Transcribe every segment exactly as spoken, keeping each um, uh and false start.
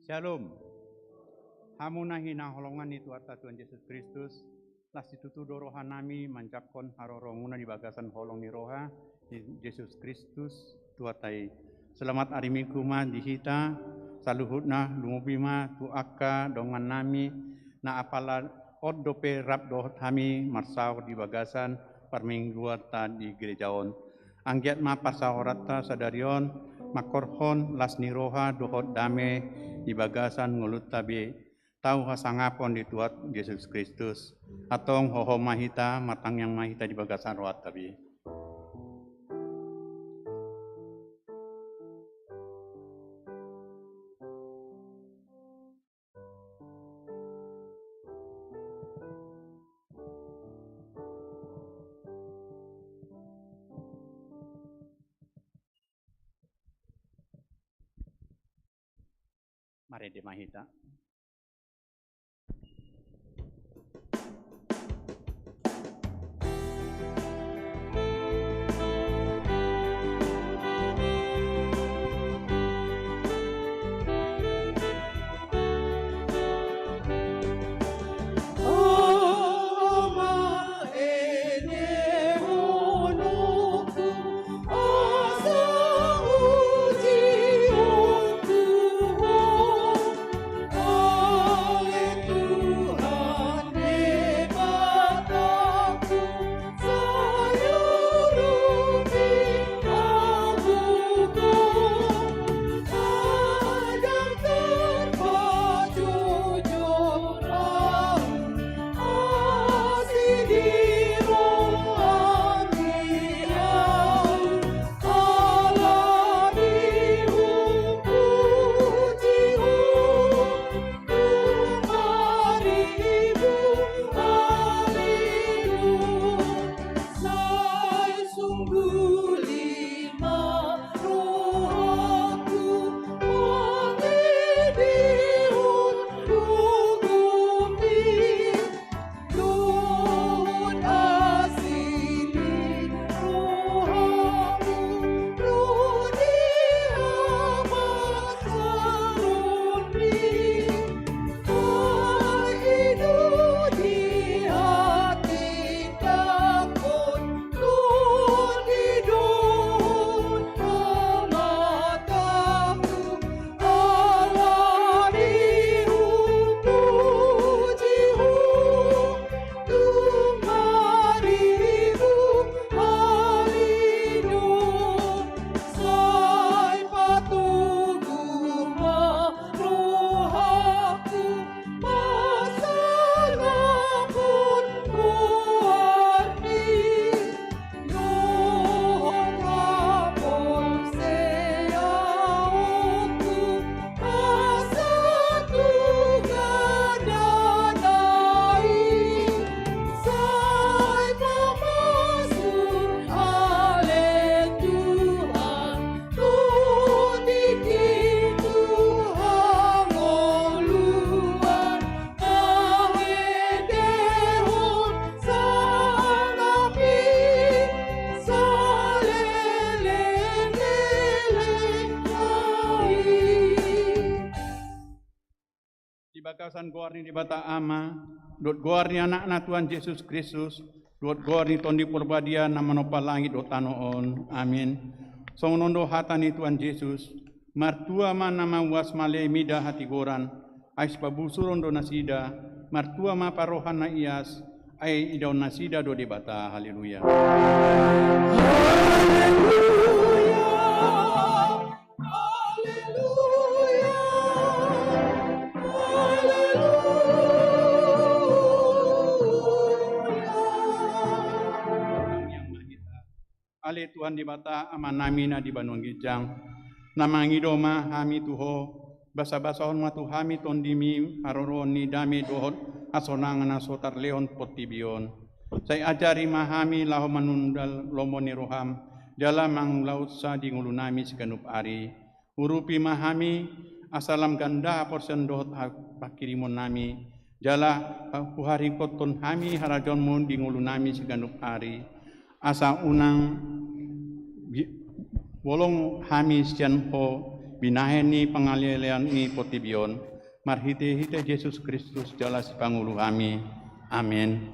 Syalom. Hamu na hinaholongan ni Tuhanta Tuhan Jesus Kristus, las situtu do rohanami manjangkon haroromuna di bagasan holong ni roha ni Jesus Kristus Tuhanta i. Selamat ari Minggu ma di hita saluhutna, lumobi ma tu angka dongannami na apala on dope rap dohot hami marsaor di bagasan parmingguanta di gereja on. Anggiat ma parsaoranta sadari on mangkorhon las ni roha dohot dame di bagasan ngolunta be, tau hasangapon di Tuhan Jesus Kristus. Antong hohom ma hita, martangiang ma hita di bagasan rohanta be. Marende ma hita. Di bagasan goar ni Debata Ama, dohot goar ni Anakna Tuhan Jesus Kristus, dohot goar ni Tondi Porbadia na manompa langit dohot tano on. Amin. Songon on do hata ni Tuhan Jesus, martua ma na mauas male mida hatigoran, ai sipabosuron do nasida, martua ma parroha na ias, ai idaon nasida do Debata. Haleluya. Haleluya. Haleluya. Tuhan Debata Amanami na di banua ginjang, na mangido ma hami tu Ho, basabasahon ma tu hami TondiMi haroroan ni dame dohot hasonangan na so tarlehon portibi on. Sai ajari ma hami laho manunda lomo ni rohaM, jala mangulahonsa di ngolunami siganup ari. Urupi ma hami, asa lam ganda haporseaon dohot ha-, panghirimonnami, jala huharingkothon hami harajaonMu di ngolunami siganup ari, asa unang bi-, bolong hami sian Ho, binahen ni pangalealean ni portibi on, marhitehite Jesus Kristus jala Sipangolu hami. Amen.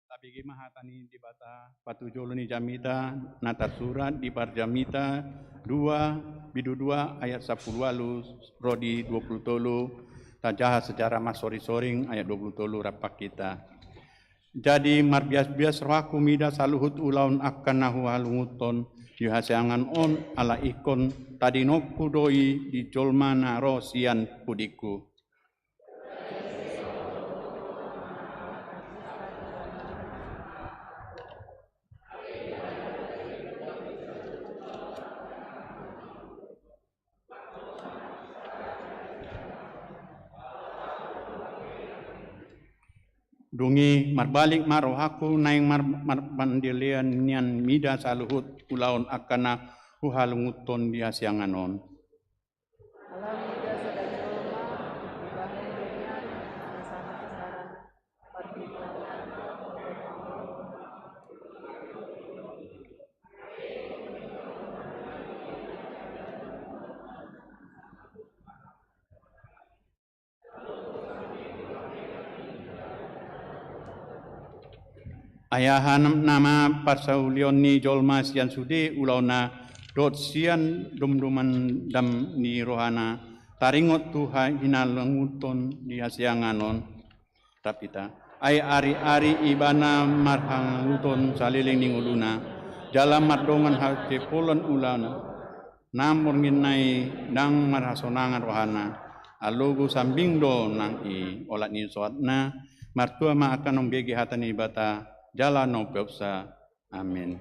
Tabege ma hata ni Debata, patujolo ni jamita na tarsurat di Parjamita dua, bindu dua ayat sampulu ualu ro di dua pulu tolu, tajaha sejarah marsoring-soring ayat dua pulu tolu rap hita. Jadi marbias-bias rohangku mida saluhut ulaon angka na huhalungunhon di hasiangan on, ala ingkon tadinonku do i di jolma na ro sian pudingku. Dung i marbalik ma rohangku naeng mar-, mar-, marpandilean nian mida saluhut ulaon angka na huhalungunhon di hasiangan on. Alani i do sada jolma dibahen do nian na sangap sara. Ai aha nama parsaulion ni jolma sian sude ulaonna dohot sian domdoman dam ni rohana, taringot tu ha-, hinalungunhon di hasiangan on. Rap hita. Ai ari-ari ibana marhangaluton saleleng ni ngoluna, jala mardongan hakepolan ulaonna. Naung borngin i ndang marhasonangan rohana, alogo sambing do nang i. Olat ni soatna. Martua ma angka na umbege hata ni Debata jala na umpeopsa. Amen.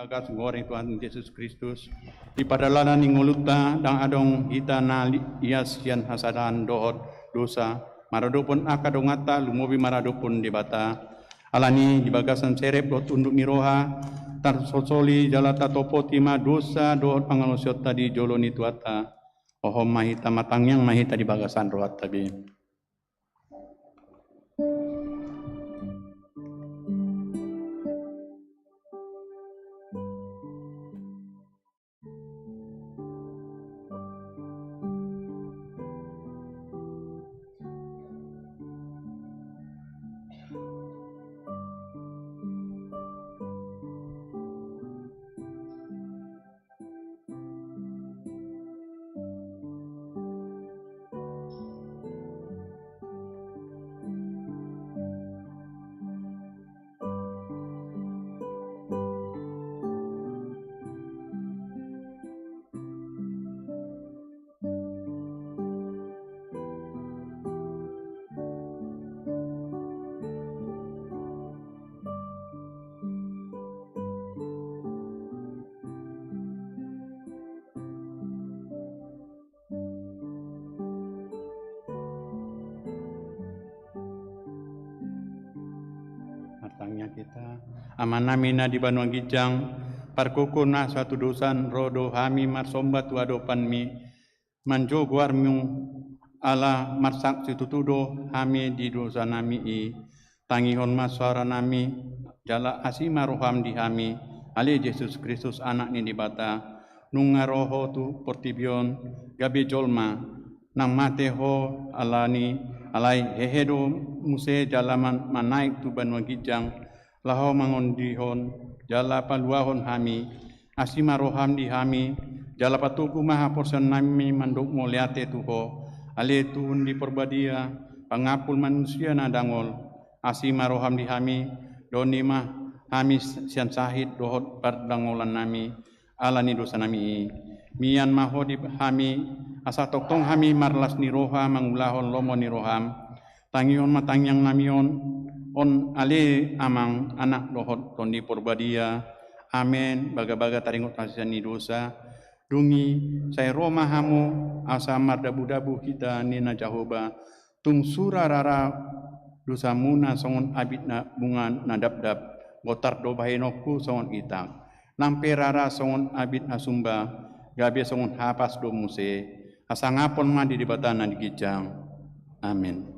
Bagas goar ni Tuhan Jesus Kristus, di pardalanan ni ngolunta ndang adong hita na li-, lias sian hasadahan dohot dosa, maradophon angka donganta, lumobi maradophon Debata. Alani di bagasan serep dohot unduk ni roha, tarsolsoli jala tatopoti ma dosa dohot pangalluasionta di jolo ni Tuhanta. Hohom ma hita, martangiang ma hita di bagasan rohanta be. Martangiang hita. Amanami na di banua ginjang, pargogo na so hatudosan, ro do hami marsomba tu adopanMi, manjou goarMu, ala marsaksi tutu do hami di dosanami i. Tangihon ma soaranami, jala asi ma rohaM di hami, ale Jesus Kristus, Anak ni Debata, nunga ro Ho tu portibi on, gabe jolma, nang mate Ho alani, alai hehe do muse jala man-, manaek tu banua ginjang, laho mangondihon, jala paluahon hami. Asi ma rohaM di hami, jala patogu ma haporseaonnami mandok mauliate tu Ho, ale Tuhan di Porbadia, pangampul manusia na dangol. Asi ma rohaM di hami, doni ma hami sian sahit dohot pardangolannami, ala ni dosanami i. Mian ma Ho di hami, asa tongtong hami marlas ni roha mangulahon lomo ni rohaM. Tangihon ma tangiangnami on, on ale Amang, Anak dohot Tondi Porbadia. Amen. Bagabaga taringot hasesaan ni dosa. Dung i, sai ro ma hamu, asa mardabudabu hita, ninna Jahowa. Tung sura rara dosamuna songon abit na bunga na dabdab, gotar do bahenonku songon itang. Nang pe rara songon abit na sumba, gabe songon hapas do muse. Hasangapon ma di Debata na di ginjang. Amen.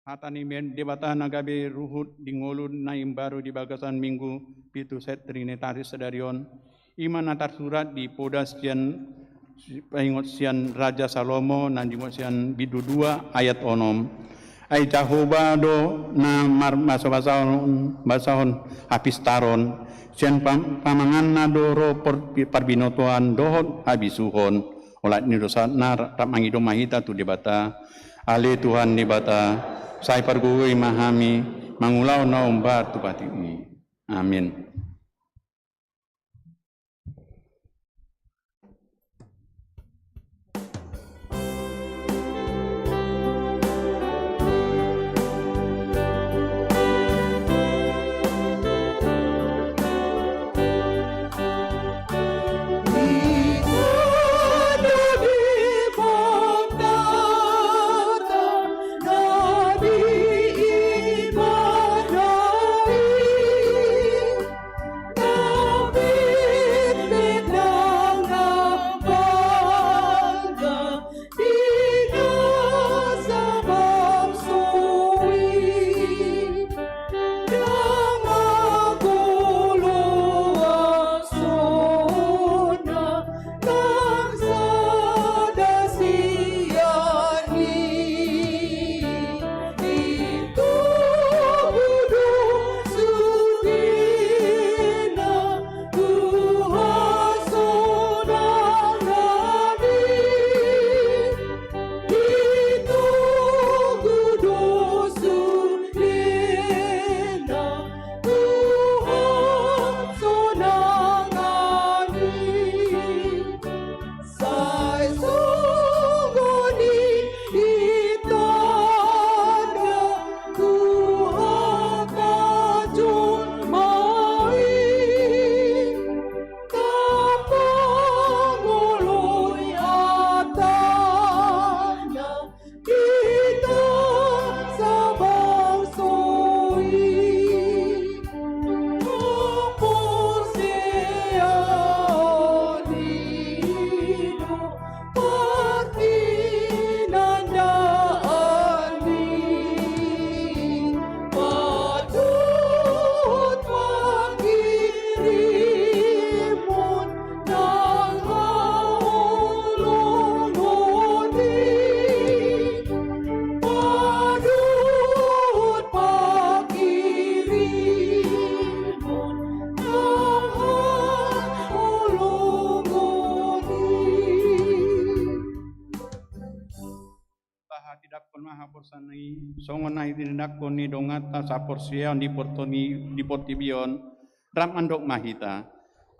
Hata ni Debata na gabe ruhut di ngolu na imbaru di bagasan Minggu Pitu Set Trinitatis sadari on, i ma na tarsurat di poda sian, paingot sian Raja Salomo na dimuat sian bindu dua ayat onom. Ai Jahowa do na marbasabasahon, basahon hapistaron, sian pam-, pamanganna do ro por-, parbinotoan dohot habisuhon. Olat ni dosana rap mangido ma hita tu Debata. Ale Tuhan Debata, sai pargogoi ma hami mangulahon na umbar tu patikMi. Amin. Songon na tinadingkon ni donganta saporseaon di portoni-, di portibi on, rap mandok ma hita: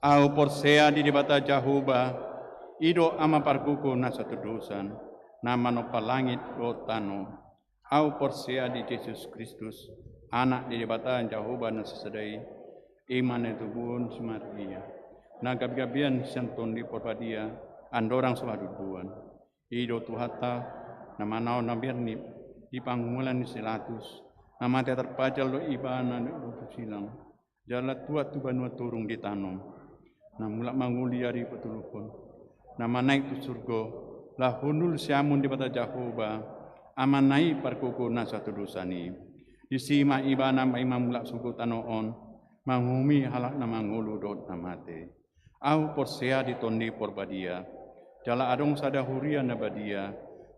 Ahu porsea di Debata Jahowa, i do Ama pargogo na satudosan, na manompa langit dohot tano. Ahu porsea di Jesus Kristus, Anak ni Debata Jahowa na sasada i, i ma na tinobuhon si Maria, na gabegabean sian Tondi Porbadia, andorang so haduduan. I do Tuhanta, na manaon na biar ni, di pangomoan ni si Pilatus, na mate tarpajal do Ibana di batu silang, jala tuat tu banua torung di tano, na mulak mangolu di ari patoluhon, na manaek tu surgo, laho hundul siamun Debata Jahowa, Amana i pargogo na satudosan i. Disi ma Ibana paima mulak sogot tano on, manguhumi halak na mangolu dohot na mate. Ahu porsea di Tondi Porbadia, jala adong sada huria na badia,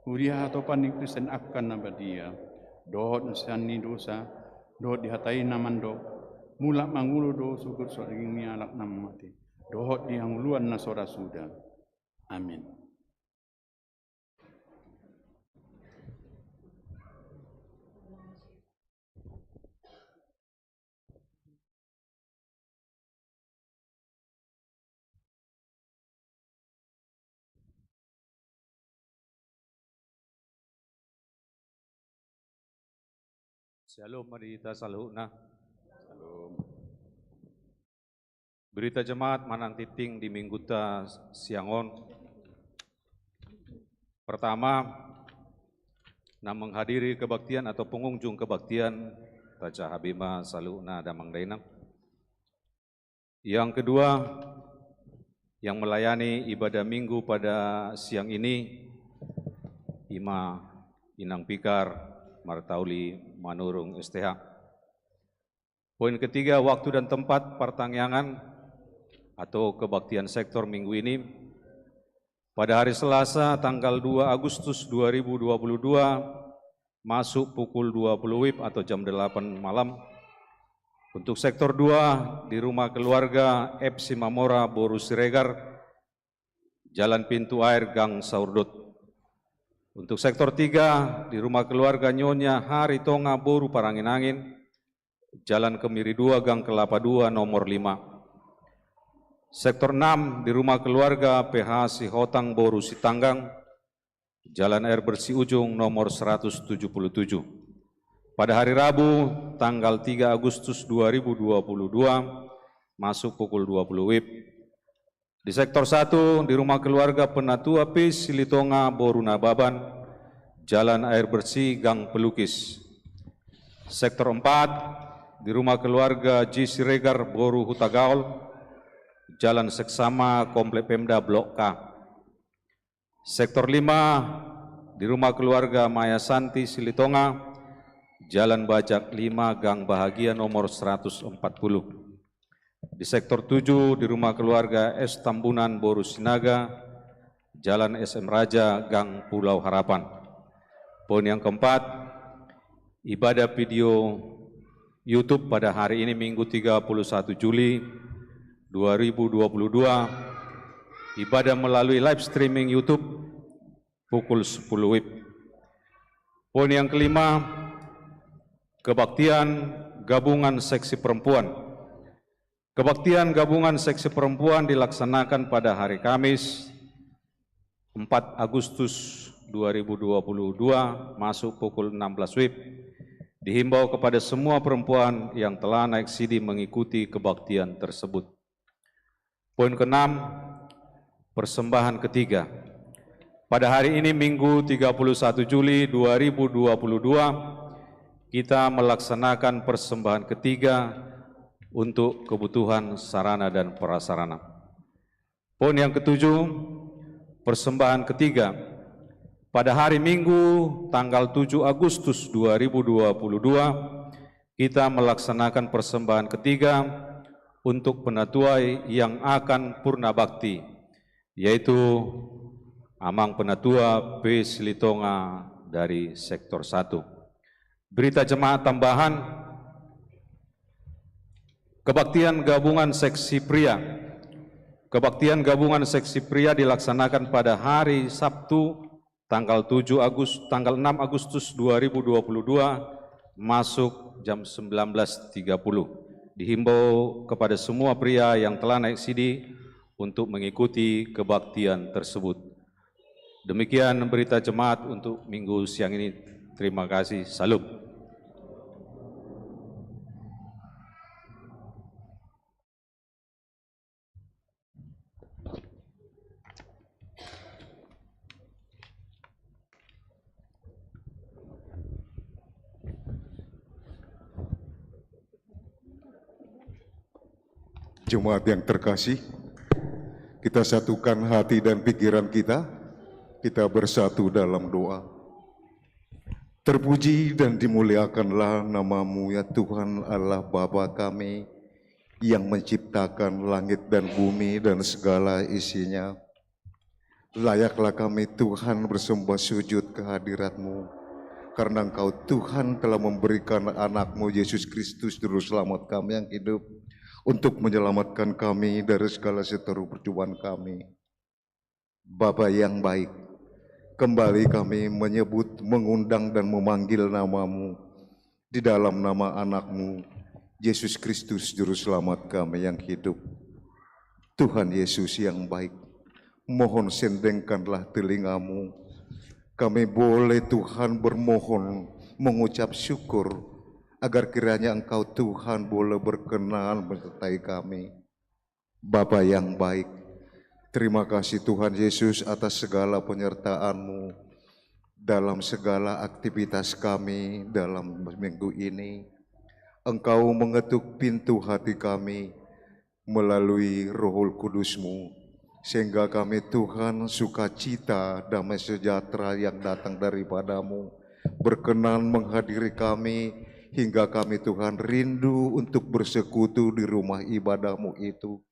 huria hatopan ni Kristen angka na badia, dohot sian ni dosa, dohot di hata i na mandok: Mulak mangolu do sogot sodenggan ni halak na mate, dohot di hangoluan na so ra suda. Amin. Syalom ma di hita saluhutna. Syalom. Berita Jemaat manang tingting di Minggunta siang on. Pertama, na menghadiri kebaktian atau pengunjung kebaktian, tajaha be ma saluhutna damang dainang. Yang kedua, yang melayani ibadah Minggu pada siang ini, i ma Inang Pikar Martauli Manurung, S T H. Poin ketiga, waktu dan tempat partangiangan atau kebaktian sektor minggu ini. Pada hari Selasa, tanggal dua Agustus dua ribu dua puluh dua, masuk pukul dua puluh WIB atau jam delapan malam. Untuk sektor dua, di rumah keluarga F Simamora Boru Siregar, Jalan Pintu Air, Gang Saurdot. Untuk sektor tiga, di rumah keluarga Nyonya Haritonga Boru Parangin-angin, Jalan Kemiri dua, Gang Kelapa dua, nomor lima. Sektor enam, di rumah keluarga P H Sihotang Boru Sitanggang, Jalan Air Bersih Ujung, nomor seratus tujuh puluh tujuh. Pada hari Rabu, tanggal tiga Agustus dua ribu dua puluh dua, masuk pukul dua puluh WIB. Di sektor satu, di rumah keluarga Penatua P Silitonga Boru Nababan, Jalan Air Bersih, Gang Pelukis. Sektor empat, di rumah keluarga J Siregar Boru Hutagaol, Jalan Seksama, Komplek Pemda, Blok K. Sektor lima, di rumah keluarga Maya Santi Silitonga, Jalan Bajak lima, Gang Bahagia, nomor seratus empat puluh. Di sektor tujuh, di rumah keluarga S Tambunan Boru Sinaga, Jalan S M Raja, Gang Pulau Harapan. Poin yang keempat, ibadah video YouTube pada hari ini, Minggu tiga puluh satu Juli dua ribu dua puluh dua, ibadah melalui live streaming YouTube pukul sepuluh WIB. Poin yang kelima, kebaktian gabungan seksi perempuan. Kebaktian gabungan seksi perempuan dilaksanakan pada hari Kamis, empat Agustus dua ribu dua puluh dua, masuk pukul enam belas WIB. Dihimbau kepada semua perempuan yang telah naik sidi mengikuti kebaktian tersebut. Poin keenam, persembahan ketiga. Pada hari ini, Minggu tiga puluh satu Juli dua ribu dua puluh dua, kita melaksanakan persembahan ketiga untuk kebutuhan sarana dan prasarana. Poin yang ketujuh, persembahan ketiga. Pada hari Minggu, tanggal tujuh Agustus dua ribu dua puluh dua, kita melaksanakan persembahan ketiga untuk penatua yang akan purna bakti, yaitu Amang Penatua P Silitonga dari Sektor satu. Berita Jemaat tambahan, kebaktian gabungan seksi pria. Kebaktian gabungan seksi pria dilaksanakan pada hari Sabtu, tanggal tujuh Agus-, tanggal enam Agustus dua ribu dua puluh dua, masuk jam sembilan belas tiga puluh. Dihimbau kepada semua pria yang telah naik sidi untuk mengikuti kebaktian tersebut. Demikian berita jemaat untuk minggu siang ini. Terima kasih. Salam. Jemaat yang terkasih, kita satukan hati dan pikiran kita, kita bersatu dalam doa. Terpuji dan dimuliakanlah nama-Mu, ya Tuhan Allah Bapa kami, yang menciptakan langit dan bumi dan segala isinya. Layaklah kami, Tuhan, bersembah sujud ke hadirat-Mu, karena Engkau, Tuhan, telah memberikan Anak-Mu, Yesus Kristus, Juru Selamat kami yang hidup, untuk menyelamatkan kami dari segala seteru percobaan kami. Bapa yang baik, kembali kami menyebut, mengundang, dan memanggil nama-Mu di dalam nama Anak-Mu, Yesus Kristus, Juru Selamat kami yang hidup. Tuhan Yesus yang baik, mohon sendengkanlah telinga-Mu. Kami boleh, Tuhan, bermohon, mengucap syukur, agar kiranya Engkau, Tuhan, boleh berkenan menyertai kami. Bapa yang baik, terima kasih, Tuhan Yesus, atas segala penyertaan-Mu dalam segala aktivitas kami dalam minggu ini. Engkau mengetuk pintu hati kami melalui Roh Kudus-Mu, sehingga kami, Tuhan, sukacita, damai sejahtera yang datang daripada-Mu berkenan menghadiri kami, hingga kami, Tuhan, rindu untuk bersekutu di rumah ibadah-Mu itu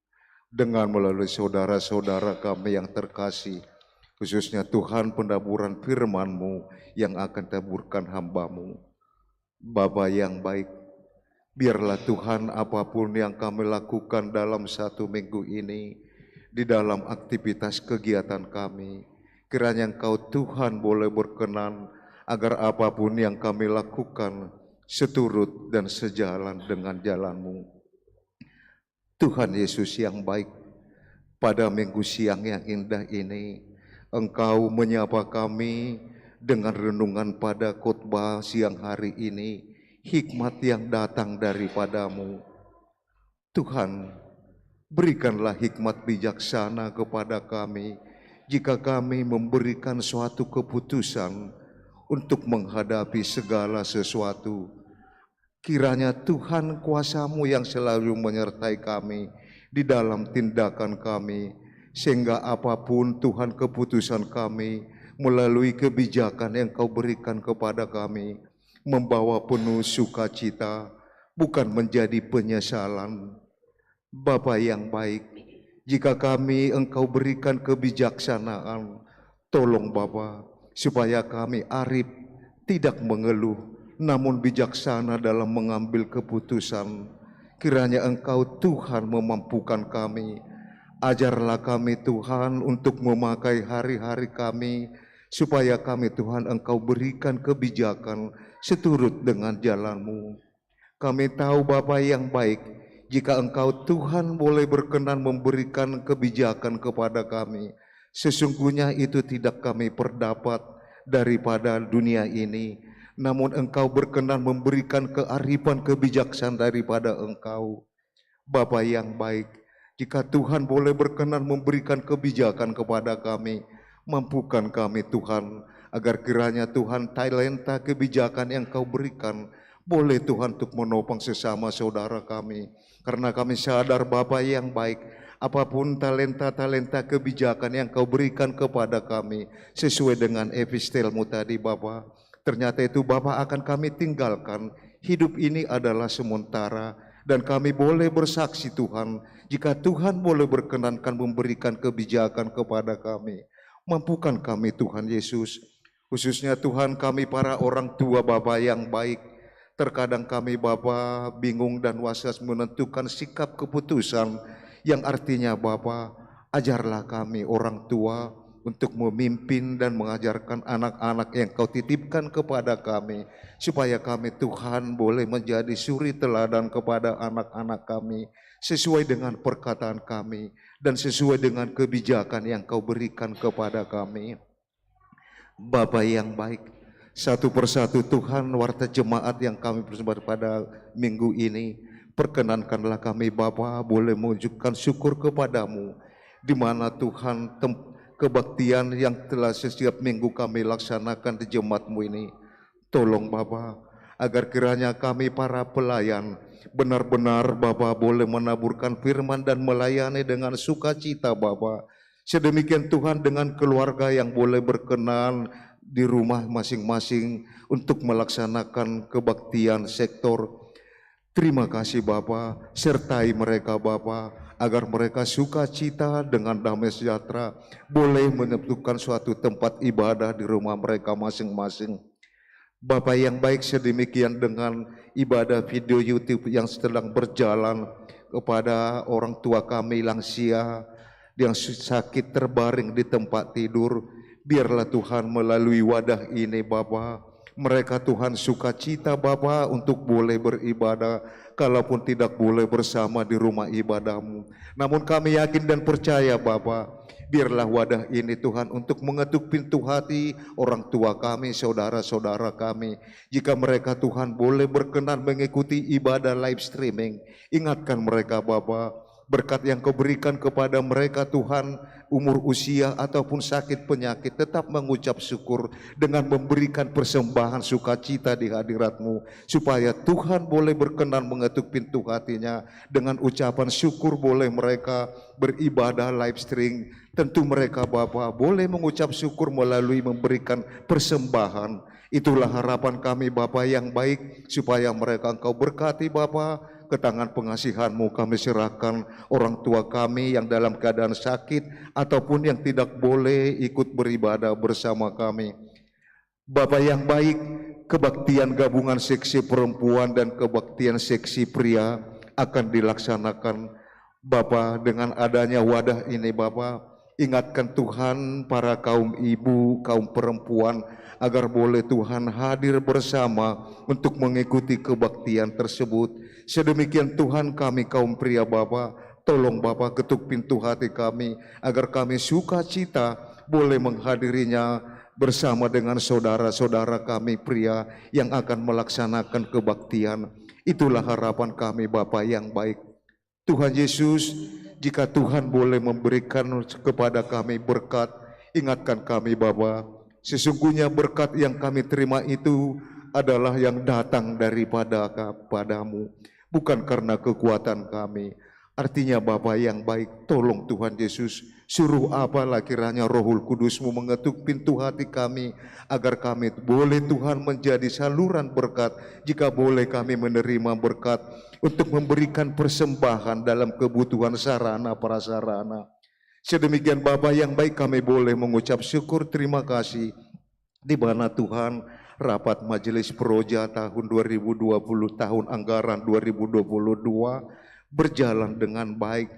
dengan melalui saudara-saudara kami yang terkasih, khususnya, Tuhan, pendaburan firman-Mu yang akan taburkan hamba-Mu. Bapa yang baik, biarlah, Tuhan, apapun yang kami lakukan dalam satu minggu ini, di dalam aktivitas kegiatan kami, kiranya Engkau, Tuhan, boleh berkenan agar apapun yang kami lakukan seturut dan sejalan dengan jalan-Mu. Tuhan Yesus yang baik, pada minggu siang yang indah ini, Engkau menyapa kami dengan renungan pada khotbah siang hari ini, hikmat yang datang daripada-Mu. Tuhan, berikanlah hikmat bijaksana kepada kami, jika kami memberikan suatu keputusan untuk menghadapi segala sesuatu. Kiranya, Tuhan, kuasa-Mu yang selalu menyertai kami di dalam tindakan kami, sehingga apapun, Tuhan, keputusan kami melalui kebijakan yang Kau berikan kepada kami, membawa penuh sukacita, bukan menjadi penyesalan. Bapa yang baik, jika kami Engkau berikan kebijaksanaan, tolong, Bapa, supaya kami arif, tidak mengeluh, namun bijaksana dalam mengambil keputusan. Kiranya Engkau, Tuhan, memampukan kami. Ajarlah kami, Tuhan, untuk memakai hari-hari kami, supaya kami, Tuhan, Engkau berikan kebijakan seturut dengan jalan-Mu. Kami tahu, Bapa yang baik, jika Engkau, Tuhan, boleh berkenan memberikan kebijakan kepada kami, sesungguhnya itu tidak kami perdapat daripada dunia ini, namun Engkau berkenan memberikan kearifan kebijaksanaan daripada Engkau. Bapa yang baik, jika Tuhan boleh berkenan memberikan kebijakan kepada kami, mampukan kami, Tuhan, agar kiranya, Tuhan, talenta kebijakan yang Kau berikan boleh, Tuhan, untuk menopang sesama saudara kami. Karena kami sadar, Bapa yang baik, apapun talenta-talenta kebijakan yang Kau berikan kepada kami, sesuai dengan epistel-Mu tadi, Bapa, ternyata itu, Bapa, akan kami tinggalkan. Hidup ini adalah sementara, dan kami boleh bersaksi, Tuhan, jika Tuhan boleh berkenankan memberikan kebijakan kepada kami. Mampukan kami, Tuhan Yesus. Khususnya, Tuhan, kami para orang tua, Bapa yang baik. Terkadang kami, Bapa, bingung dan was-was menentukan sikap keputusan, yang artinya, Bapa, ajarlah kami orang tua untuk memimpin dan mengajarkan anak-anak yang Kau titipkan kepada kami, supaya kami, Tuhan, boleh menjadi suri teladan kepada anak-anak kami, sesuai dengan perkataan kami dan sesuai dengan kebijakan yang Kau berikan kepada kami. Bapa yang baik, satu persatu, Tuhan, warta jemaat yang kami persembahkan pada minggu ini, perkenankanlah kami, Bapa, boleh menunjukkan syukur kepada-Mu, di mana, Tuhan, tem-, kebaktian yang telah setiap minggu kami laksanakan di jemaat-Mu ini. Tolong, Bapa, agar kiranya kami, para pelayan, benar-benar, Bapa, boleh menaburkan firman dan melayani dengan sukacita, Bapa. Sedemikian, Tuhan, dengan keluarga yang boleh berkenan di rumah masing-masing untuk melaksanakan kebaktian sektor. Terima kasih, Bapa, sertai mereka, Bapa, agar mereka sukacita dengan damai sejahtera, boleh menentukan suatu tempat ibadah di rumah mereka masing-masing. Bapa yang baik, sedemikian dengan ibadah video YouTube yang sedang berjalan kepada orang tua kami lansia yang su-, sakit terbaring di tempat tidur. Biarlah, Tuhan, melalui wadah ini, Bapa, mereka, Tuhan, sukacita, Bapa, untuk boleh beribadah, kalaupun tidak boleh bersama di rumah ibadah-Mu. Namun kami yakin dan percaya, Bapa, biarlah wadah ini, Tuhan, untuk mengetuk pintu hati orang tua kami, saudara-saudara kami. Jika mereka, Tuhan, boleh berkenan mengikuti ibadah live streaming, ingatkan mereka, Bapa. Berkat yang Kau berikan kepada mereka, Tuhan, umur usia ataupun sakit penyakit, tetap mengucap syukur dengan memberikan persembahan sukacita di hadirat-Mu, supaya Tuhan boleh berkenan mengetuk pintu hatinya. Dengan ucapan syukur boleh mereka beribadah live stream. Tentu mereka, Bapa, boleh mengucap syukur melalui memberikan persembahan. Itulah harapan kami, Bapa yang baik, supaya mereka Engkau berkati, Bapa. Ke tangan pengasihan-Mu kami serahkan orang tua kami yang dalam keadaan sakit ataupun yang tidak boleh ikut beribadah bersama kami. Bapa yang baik, kebaktian gabungan seksi perempuan dan kebaktian seksi pria akan dilaksanakan, Bapa, dengan adanya wadah ini, Bapa. Ingatkan, Tuhan, para kaum ibu, kaum perempuan, agar boleh, Tuhan, hadir bersama untuk mengikuti kebaktian tersebut. Sedemikian, Tuhan, kami kaum pria, Bapa, tolong, Bapa, ketuk pintu hati kami, agar kami sukacita boleh menghadirinya bersama dengan saudara-saudara kami pria yang akan melaksanakan kebaktian. Itulah harapan kami, Bapa yang baik. Tuhan Yesus, jika Tuhan boleh memberikan kepada kami berkat, ingatkan kami, Bapa. Sesungguhnya berkat yang kami terima itu adalah yang datang daripada ka-, padamu, bukan karena kekuatan kami. Artinya, Bapa yang baik, tolong, Tuhan Yesus, suruh apalah kiranya Rohul Kudus-Mu mengetuk pintu hati kami, agar kami boleh, Tuhan, menjadi saluran berkat. Jika boleh kami menerima berkat untuk memberikan persembahan dalam kebutuhan sarana prasarana. Sedemikian, Bapa yang baik, kami boleh mengucap syukur, terima kasih, di mana, Tuhan, rapat Majelis Proja tahun dua ribu dua puluh, tahun anggaran dua ribu dua puluh dua, berjalan dengan baik.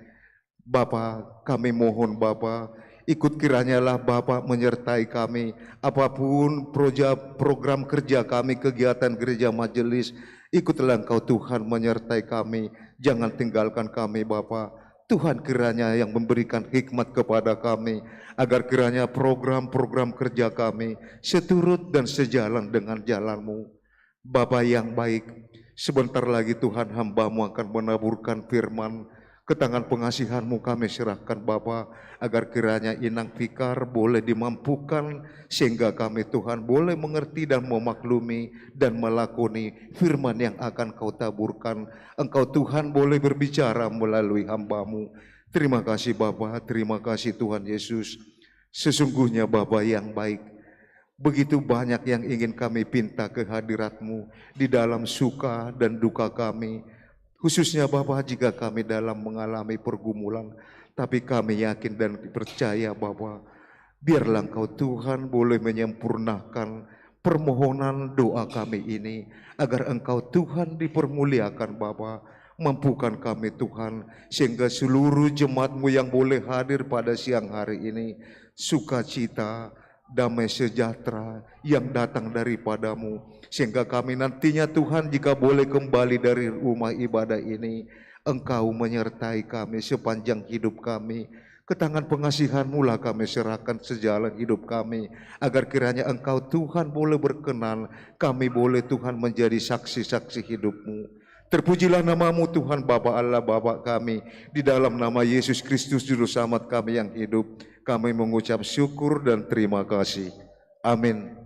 Bapa, kami mohon, Bapa, ikut kiranyalah Bapa menyertai kami. Apapun proja-, program kerja kami, kegiatan gereja majelis, ikutlah Engkau, Tuhan, menyertai kami. Jangan tinggalkan kami, Bapa. Tuhan kiranya yang memberikan hikmat kepada kami, agar kiranya program-program kerja kami seturut dan sejalan dengan jalan-Mu. Bapa yang baik, sebentar lagi, Tuhan, hamba-Mu akan menaburkan firman. Ke tangan pengasihan-Mu kami serahkan, Bapa, agar kiranya Inang Fikar boleh dimampukan, sehingga kami, Tuhan, boleh mengerti dan memaklumi dan melakoni firman yang akan Kau taburkan. Engkau, Tuhan, boleh berbicara melalui hamba-Mu. Terima kasih, Bapa. Terima kasih, Tuhan Yesus. Sesungguhnya, Bapa yang baik, begitu banyak yang ingin kami pinta ke hadirat-Mu di dalam suka dan duka kami, khususnya, Bapa, jika kami dalam mengalami pergumulan. Tapi kami yakin dan percaya, Bapa, biarlah Engkau, Tuhan, boleh menyempurnakan permohonan doa kami ini, agar Engkau, Tuhan, dipermuliakan, Bapa. Mampukan kami, Tuhan, sehingga seluruh jemaat-Mu yang boleh hadir pada siang hari ini, sukacita, damai sejahtera yang datang daripada-Mu. Sehingga kami nantinya, Tuhan, jika boleh kembali dari rumah ibadah ini, Engkau menyertai kami sepanjang hidup kami. Ke tangan pengasihan-Mu lah kami serahkan sejalan hidup kami, agar kiranya Engkau, Tuhan, boleh berkenan, kami boleh, Tuhan, menjadi saksi-saksi hidup-Mu. Terpujilah nama-Mu, Tuhan, Bapa Allah, Bapa kami. Di dalam nama Yesus Kristus, Juru Selamat kami yang hidup, kami mengucap syukur dan terima kasih. Amin.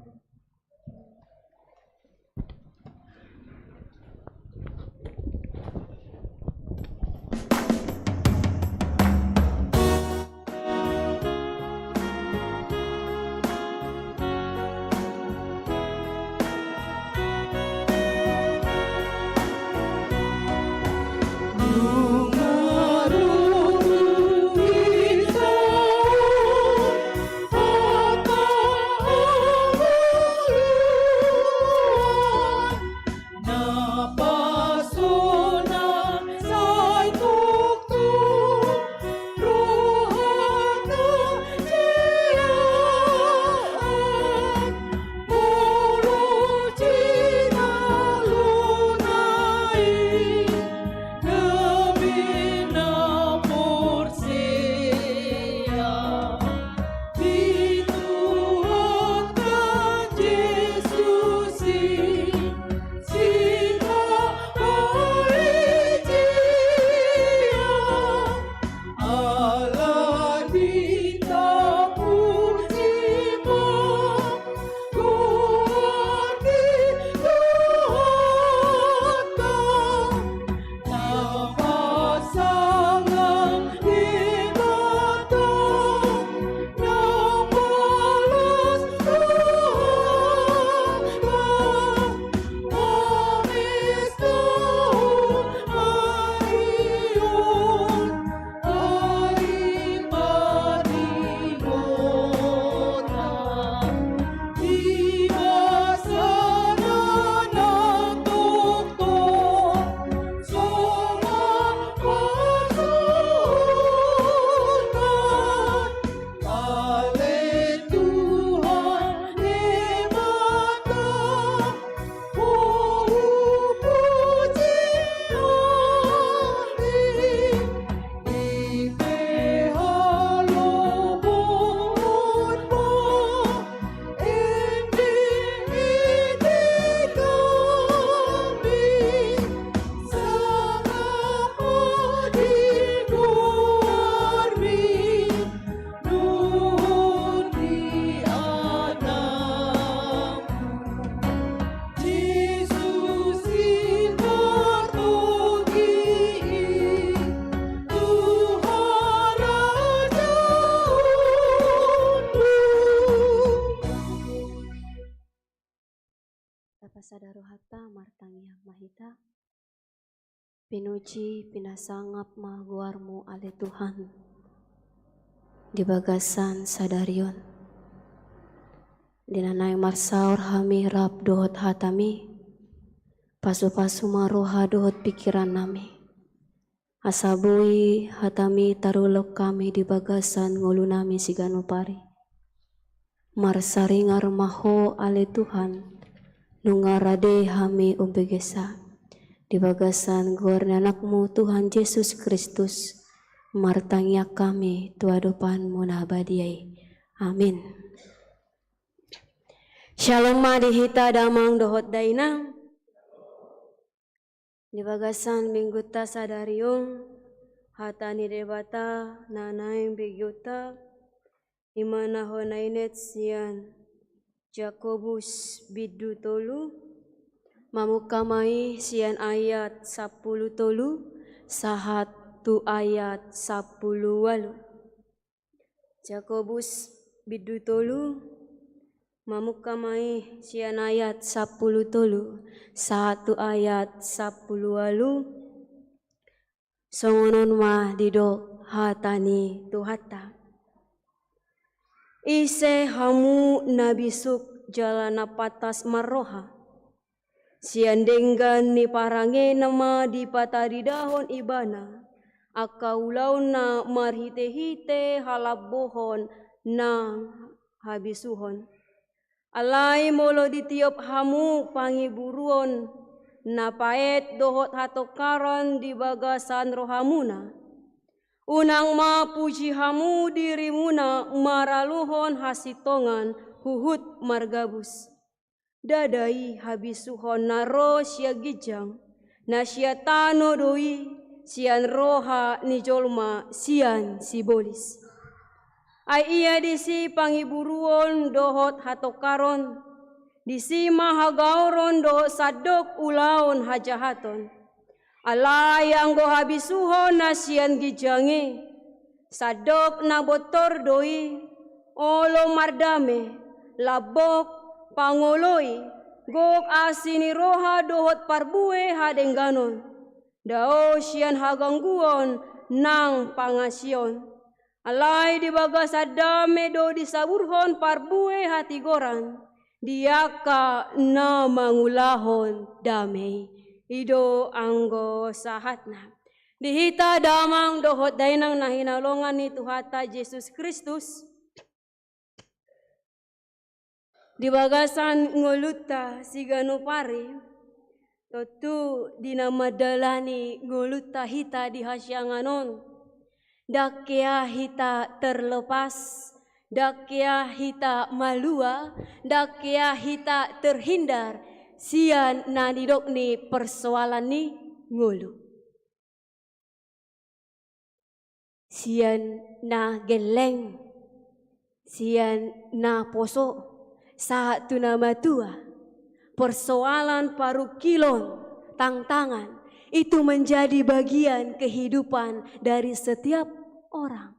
Tapasada rohanta, martangiang ma hita. Pinuji, pinasangap ma goar-Mu ale Tuhan, di bagasan sadari on. Di na naeng marsaor hami rap dohot hata-Mi, pasu-pasu ma roha dohot pingkiran nami. Asa boi hata-Mi tarulok hami di bagasan ngolu nami siganup ari. Marsaringar ma Ho ale Tuhan, nunga rade hami umbegesa. Di bagasan goar ni Anak-Mu Tuhan Jesus Kristus, martangiang hami tu adopan-Mu na badia i. Amin. Syalom ma di hita damang dohot dainang. Di bagasan minggunta sadari on, hata ni Debata na naeng begeonta, i ma na hona inet sian Jakobus bindu tolu, mamungka ma i sian ayat sampulu tolu, sahat tu ayat sampulu ualu. Jakobus bindu tolu, mamungka ma i sian ayat sampulu tolu, sahat tu ayat sampulu ualu, songon on ma didok hata ni Tuhanta. Ise hamu na bisuk jala na pantas marroha? Sian denggan ni parangena ma dipataridahon ibana angka ulaonna marhite-hite halambohon nang habisuhon. Alai molo ditiop hamu pangiburuon na paet dohot hatongkaron di bagasan rohamuna, unang ma puji hamu dirimuna maraluhon hasintongan huhut margabus. Ndada i habisuhon na ro sian ginjang, na sian tano do i, sian roha ni jolma sian sibolis. Ai ia disi pangiburuon dohot hatongkaron, disi ma hagaoron dohot sandok ulaon hajahaton. Alai anggo habisuhon na sian ginjang i, sandok na bontor do i, olo mardame, lambok, pangoloi, gok asi ni roha dohot parbue hadengganon, dao sian hagangguon nang pangasion. Alai di bagasan dame do disaburhon parbue hatigoran di angka na mangulahon dame i. I do anggo sahatna. Di hita damang dohot dainang na hinaholongan ni Tuhanta Jesus Kristus, di bagasan ngolunta siganup ari, tontu di na mandalani ngolunta hita di hasiangan on, ndang hea hita terlepas, ndang hea hita malua, ndang hea hita terhindar sian na nidok ni persoalan ni ngolu. Sian na gelleng, sian na poso, sahat tu na matua, persoalan, parungkilon, tantangan, itu menjadi bagian kehidupan dari setiap orang.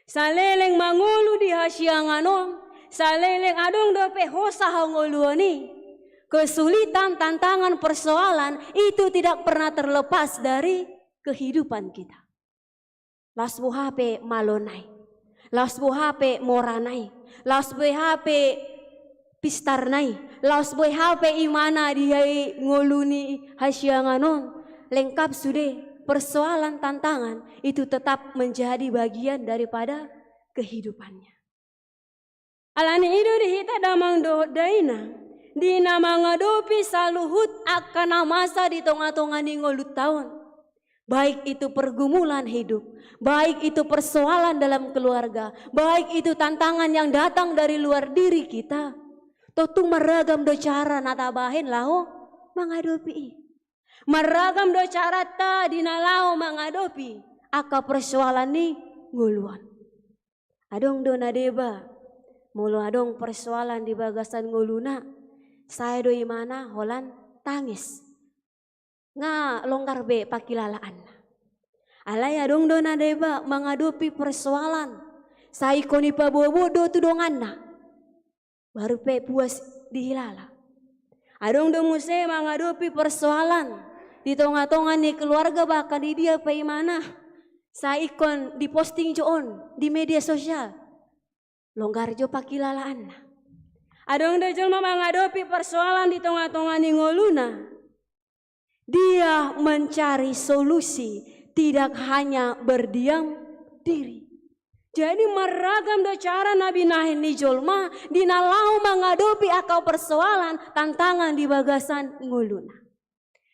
Saleleng mangolu di hasiangan on, saleleng adong dope hosa hangoluan i, kesulitan, tantangan, persoalan itu tidak pernah terlepas dari kehidupan kita. Laos boha pe malona i, laos boha pe morana i, laos boha pe pistarna i, laos boha pe imana di ngolu ni hasiangan on, lengkap sude, persoalan, tantangan itu tetap menjadi bagian daripada kehidupannya. Alani i do di hita damang dohot dainang, di na mangadopi saluhut angka na masa di tonga-tonga ni ngolunta on. Baik itu pergumulan hidup, baik itu persoalan dalam keluarga, baik itu tantangan yang datang dari luar diri kita. Tontu marragam do cara na tabahen laho mangadopi i. Marragam do caranta di na laho mangadopi angka persoalan ni ngolu on. Adong do na deba, molo adong persoalan di bagasan ngoluna, sae do imana holan tangis. Nga longgar be pangkilalaanna. Alai adong do na deba mangadopi persoalan, sai ingkon ipaboa-boa do tu donganna, baru pe puas dihilala. Adong do muse mangadopi persoalan di tonga-tonga ni keluarga, bahkan di dia pe imana, sai ingkon diposting jo on di media sosial, longgar jo pangkilalaanna. Adong do jolma mangadopi persoalan di tonga-tonga ni ngoluna, dia mencari solusi, tidak hanya berdiam diri. Jadi marragam do cara na binahen ni jolma di na laho mangadopi angka persoalan, tantangan di bagasan ngoluna.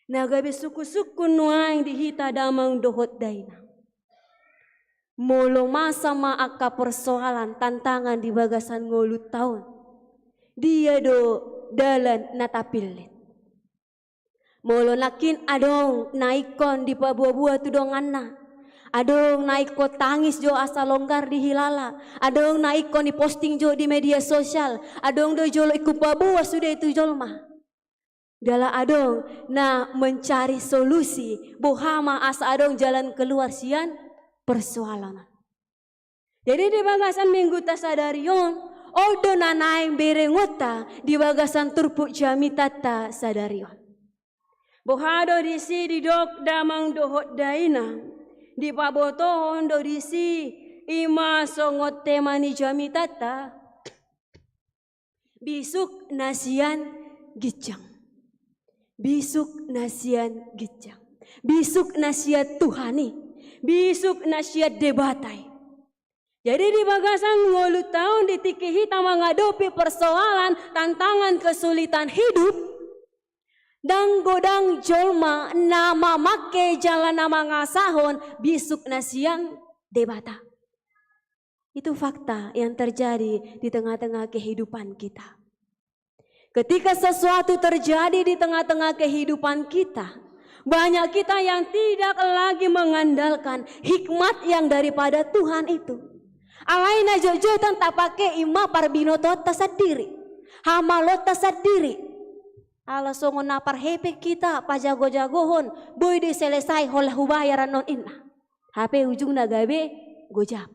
Na gabe sungkun-sungkun nuaeng di hita damang dohot dainang, molo masa ma angka persoalan, tantangan di bagasan ngolunta on, dia do dalan na tapillit? Molo nangkin adong na ingkon dipaboa-boa tu donganna, adong na ingkon tangis jo asa longgar dihilala, adong na ingkon diposting jo di media sosial, adong do jolo ingkon paboa sude tu jolma. Jala adong na mencari solusi, boha ma asa adong jalan keluar sian persoalan on. Jadi di bagasan minggunta sadari on, on do na naeng berengonta di bagasan turpuk jamitanta sadari on. Boha do disi didok damang dohot dainang, dipabotohon do disi, i ma songon tema ni jamitanta. Bisuk na sian ginjang. Bisuk na sian ginjang. Bisuk na sian Tuhan i. Bisuk na sian Debata i. Jadi di bagasan ngolunta on, di tingki hita mangadopi persoalan, tantangan, kesulitan hidup, ndang godang jolma na mamangke jala na mangasahon bisuk na sian Debata. Itu fakta yang terjadi di tengah-tengah kehidupan kita. Ketika sesuatu terjadi di tengah-tengah kehidupan kita, banyak kita yang tidak lagi mengandalkan hikmat yang daripada Tuhan itu. Alai na jotjot on tapake ima parbinotoonta sandiri, hamaloonta sandiri. Ala songon na parhepeng hita pajago-jagohon, boi do selesai holan hubayar annon, inna. Hape ujungna gabe gojap.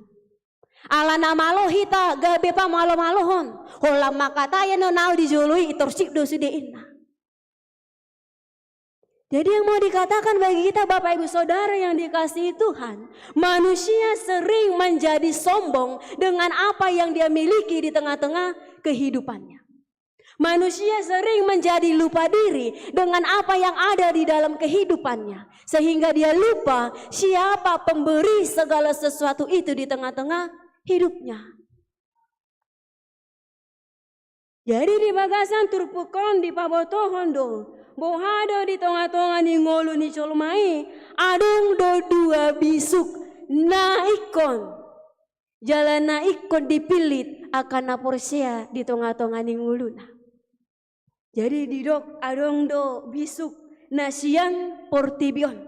Ala na malo hita gabe pamalo-malohon, holan mangkatai annon au di jolo i, torsip do sude, inna. Jadi yang mau dikatakan bagi kita, Bapak Ibu Saudara yang dikasihi Tuhan, manusia sering menjadi sombong dengan apa yang dia miliki di tengah-tengah kehidupannya. Manusia sering menjadi lupa diri dengan apa yang ada di dalam kehidupannya, sehingga dia lupa siapa pemberi segala sesuatu itu di tengah-tengah hidupnya. Jadi di bagasan turpuk on dipabotohon do, boha do di tonga-tonga ni ngolu ni jolma i, adong do dua bisuk na ingkon jala na ingkon dipillit angka na porsea di tonga-tonga ni ngoluna. Jadi didok adong do bisuk na sian portibi on.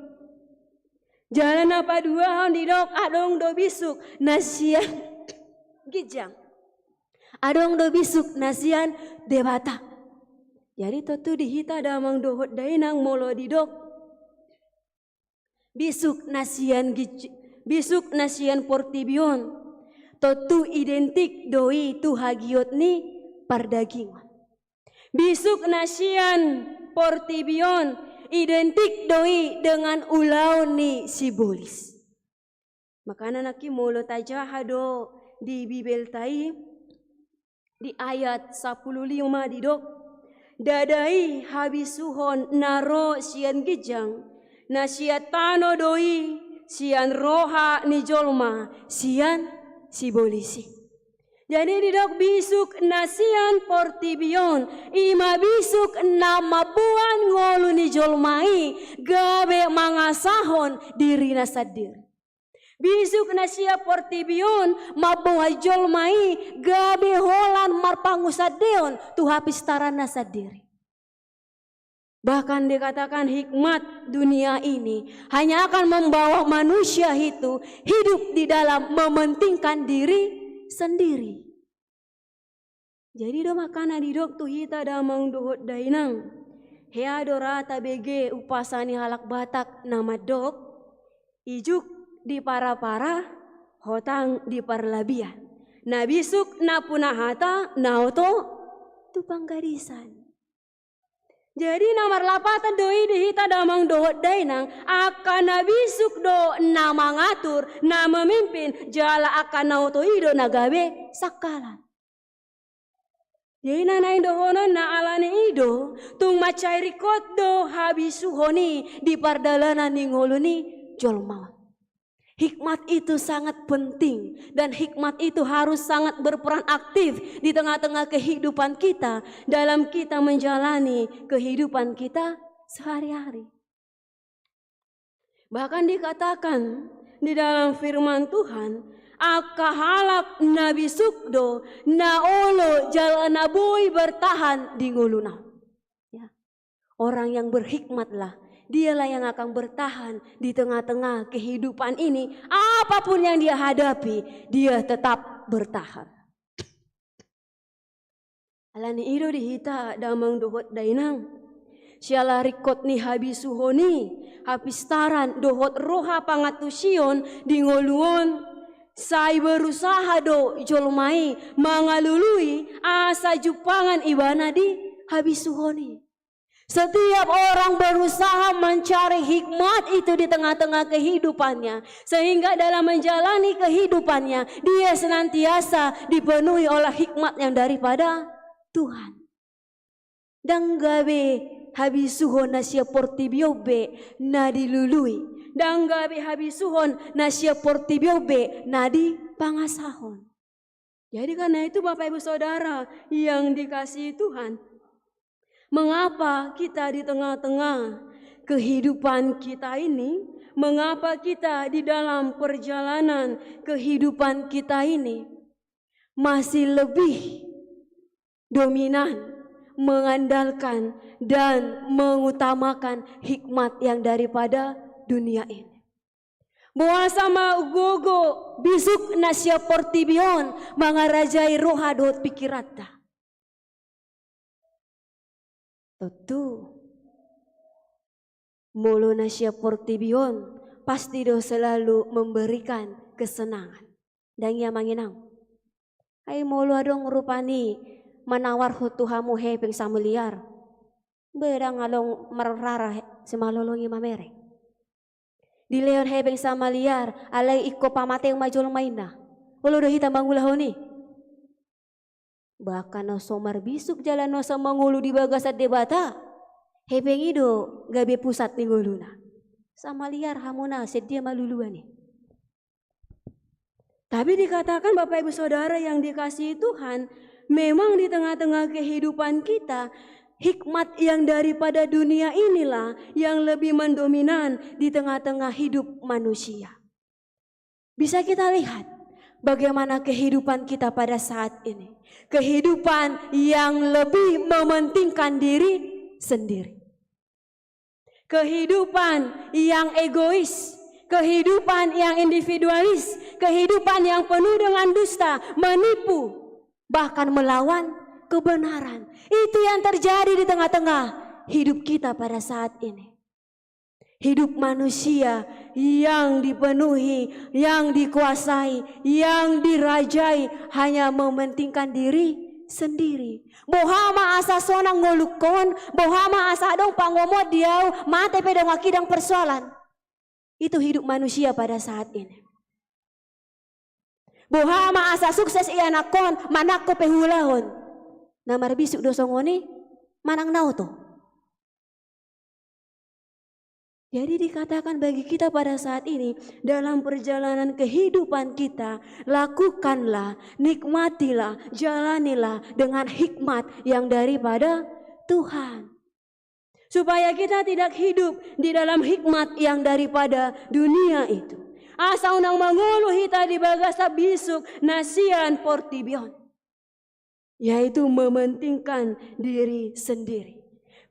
Jala na paduahon didok adong do bisuk na sian ginjang. Adong do bisuk na sian Debata. Jadi tontu di hita damang dohot dainang, molo didok bisuk na sian gij-, bisuk na sian portibi on, tontu identik do i tu hagiot ni pardagingon. Bisuk na sian portibi on identik do i dengan ulaon ni sibolis. Makana nangkin molo tajaha do di Bibelta i, di ayat sampulu lima didok, ndada i habisuhon na ro sian ginjang, na sian tano do i, sian roha ni jolma, sian sibolis i. Jadi didok bisuk na sian portibi on, ima bisuk na mamboan ngolu ni jolma i gabe mangasahon dirina sandiri. Bisuk na sian portibi on mamboan jolma i gabe holan marpangunsandeon tu hapistaranna sandiri. Bahkan dikatakan hikmat dunia ini hanya akan membawa manusia itu hidup di dalam mementingkan diri sendiri. Jadi do makana didok tu hita damang dohot dainang, hea do ra tabege umpasa ni halak Batak na mandok, ijuk di para-para, hotang di parlabian. Na bisuk na punahata, na oto tu panggadisan. Jadi na marlapatan do i di hita damang dohot dainang, angka na bisuk do na mangatur, na memimpin, jala angka na oto i do na gabe sangkalan. Jadi na naeng dohononna ala ni i do, tung mansai ringkot do habisuhon i di pardalanan ni ngolu ni jolma on. Hikmat itu sangat penting, dan hikmat itu harus sangat berperan aktif di tengah-tengah kehidupan kita, dalam kita menjalani kehidupan kita sehari-hari. Bahkan dikatakan di dalam firman Tuhan, angka halak na bisuk do na olo jala na boi bertahan di ngoluna. Ya. Orang yang berhikmatlah, dialah yang akan bertahan di tengah-tengah kehidupan ini. Apapun yang dia hadapi, dia tetap bertahan. Ala ni i do di hita damang dohot dainang, siala ringkot ni habisuhon i, hapistaran dohot roha pangantusion di ngolu on, sai berusaha do jolma i mangalului asa jumpangan ibana di habisuhon i. Setiap orang berusaha mencari hikmat itu di tengah-tengah kehidupannya, sehingga dalam menjalani kehidupannya, dia senantiasa dipenuhi oleh hikmat yang daripada Tuhan. Ndang gabe habisuhon na sian portibi on be na dilului, Ndang gabe habisuhon na sian portibi on be na dipangasahon. Jadi karena itu Bapak Ibu Saudara yang dikasihi Tuhan, mengapa kita di tengah-tengah kehidupan kita ini, mengapa kita di dalam perjalanan kehidupan kita ini masih lebih dominan mengandalkan dan mengutamakan hikmat yang daripada dunia ini? Boasa ma gogo bisuk na sian portibi on mangarajai roha dohot pikiranta? Tontu, molo na sian portibi on pasti do selalu memberikan kesenangan. Ndang i, amang inang? Ai molo adong rupani manawarhon tu hamu hepeng samiliar, be ndang adong marrara he-, simalolong i mamereng. Dilehon hepeng samiliar, alai ingkon pamatehon ma jolma inna. Olo do hita mangulahon i? Bahkan na so marbisuk jala na so mangolu di bagasan Debata, hepeng i do gabe pusat ni ngoluna. Samiliar hamuna, sian dia ma luluan i? Tapi dikatakan, Bapak Ibu Saudara yang dikasihi Tuhan, memang di tengah-tengah kehidupan kita, hikmat yang daripada dunia inilah yang lebih mendominan di tengah-tengah hidup manusia. Bisa kita lihat bagaimana kehidupan kita pada saat ini. Kehidupan yang lebih mementingkan diri sendiri. Kehidupan yang egois, kehidupan yang individualis, kehidupan yang penuh dengan dusta, menipu, bahkan melawan kebenaran. Itu yang terjadi di tengah-tengah hidup kita pada saat ini. Hidup manusia yang dipenuhi, yang dikuasai, yang dirajai hanya mementingkan diri sendiri. Boha ma asa sonang ngolungkon, boha ma asa adong pangomoan di ahu, mate pe donganki ndang persoalan. Itu hidup manusia pada saat ini. Boha ma asa sukses ianakhon, manang ho pe huulahon. Na marbisuk do songon i, manang na oto. Jadi dikatakan bagi kita pada saat ini, dalam perjalanan kehidupan kita, lakukanlah, nikmatilah, jalanilah dengan hikmat yang daripada Tuhan. Supaya kita tidak hidup di dalam hikmat yang daripada dunia itu. Asa unang mangolu hita di bagasan bisuk na sian portibi on. Yaitu mementingkan diri sendiri,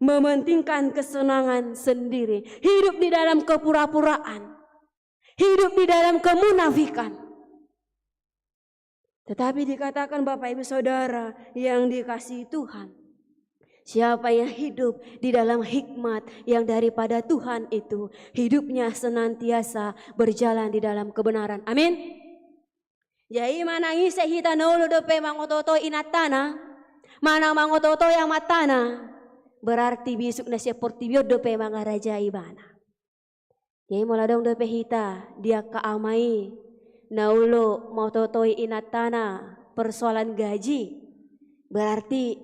mementingkan kesenangan sendiri, hidup di dalam kepura-puraan, hidup di dalam kemunafikan. Tetapi dikatakan, Bapak Ibu Saudara yang dikasihi Tuhan, siapa yang hidup di dalam hikmat yang daripada Tuhan itu, hidupnya senantiasa berjalan di dalam kebenaran. Amin. Jadi manang ise hita na olo dope mangotootoi inantana, manang mangotootoi amantana, berarti bisuk na sian portibi on dope mangarajai ibana. Jadi molo adong dope hita di angka ama i na olo mangotootoi inantana persoalan gaji, berarti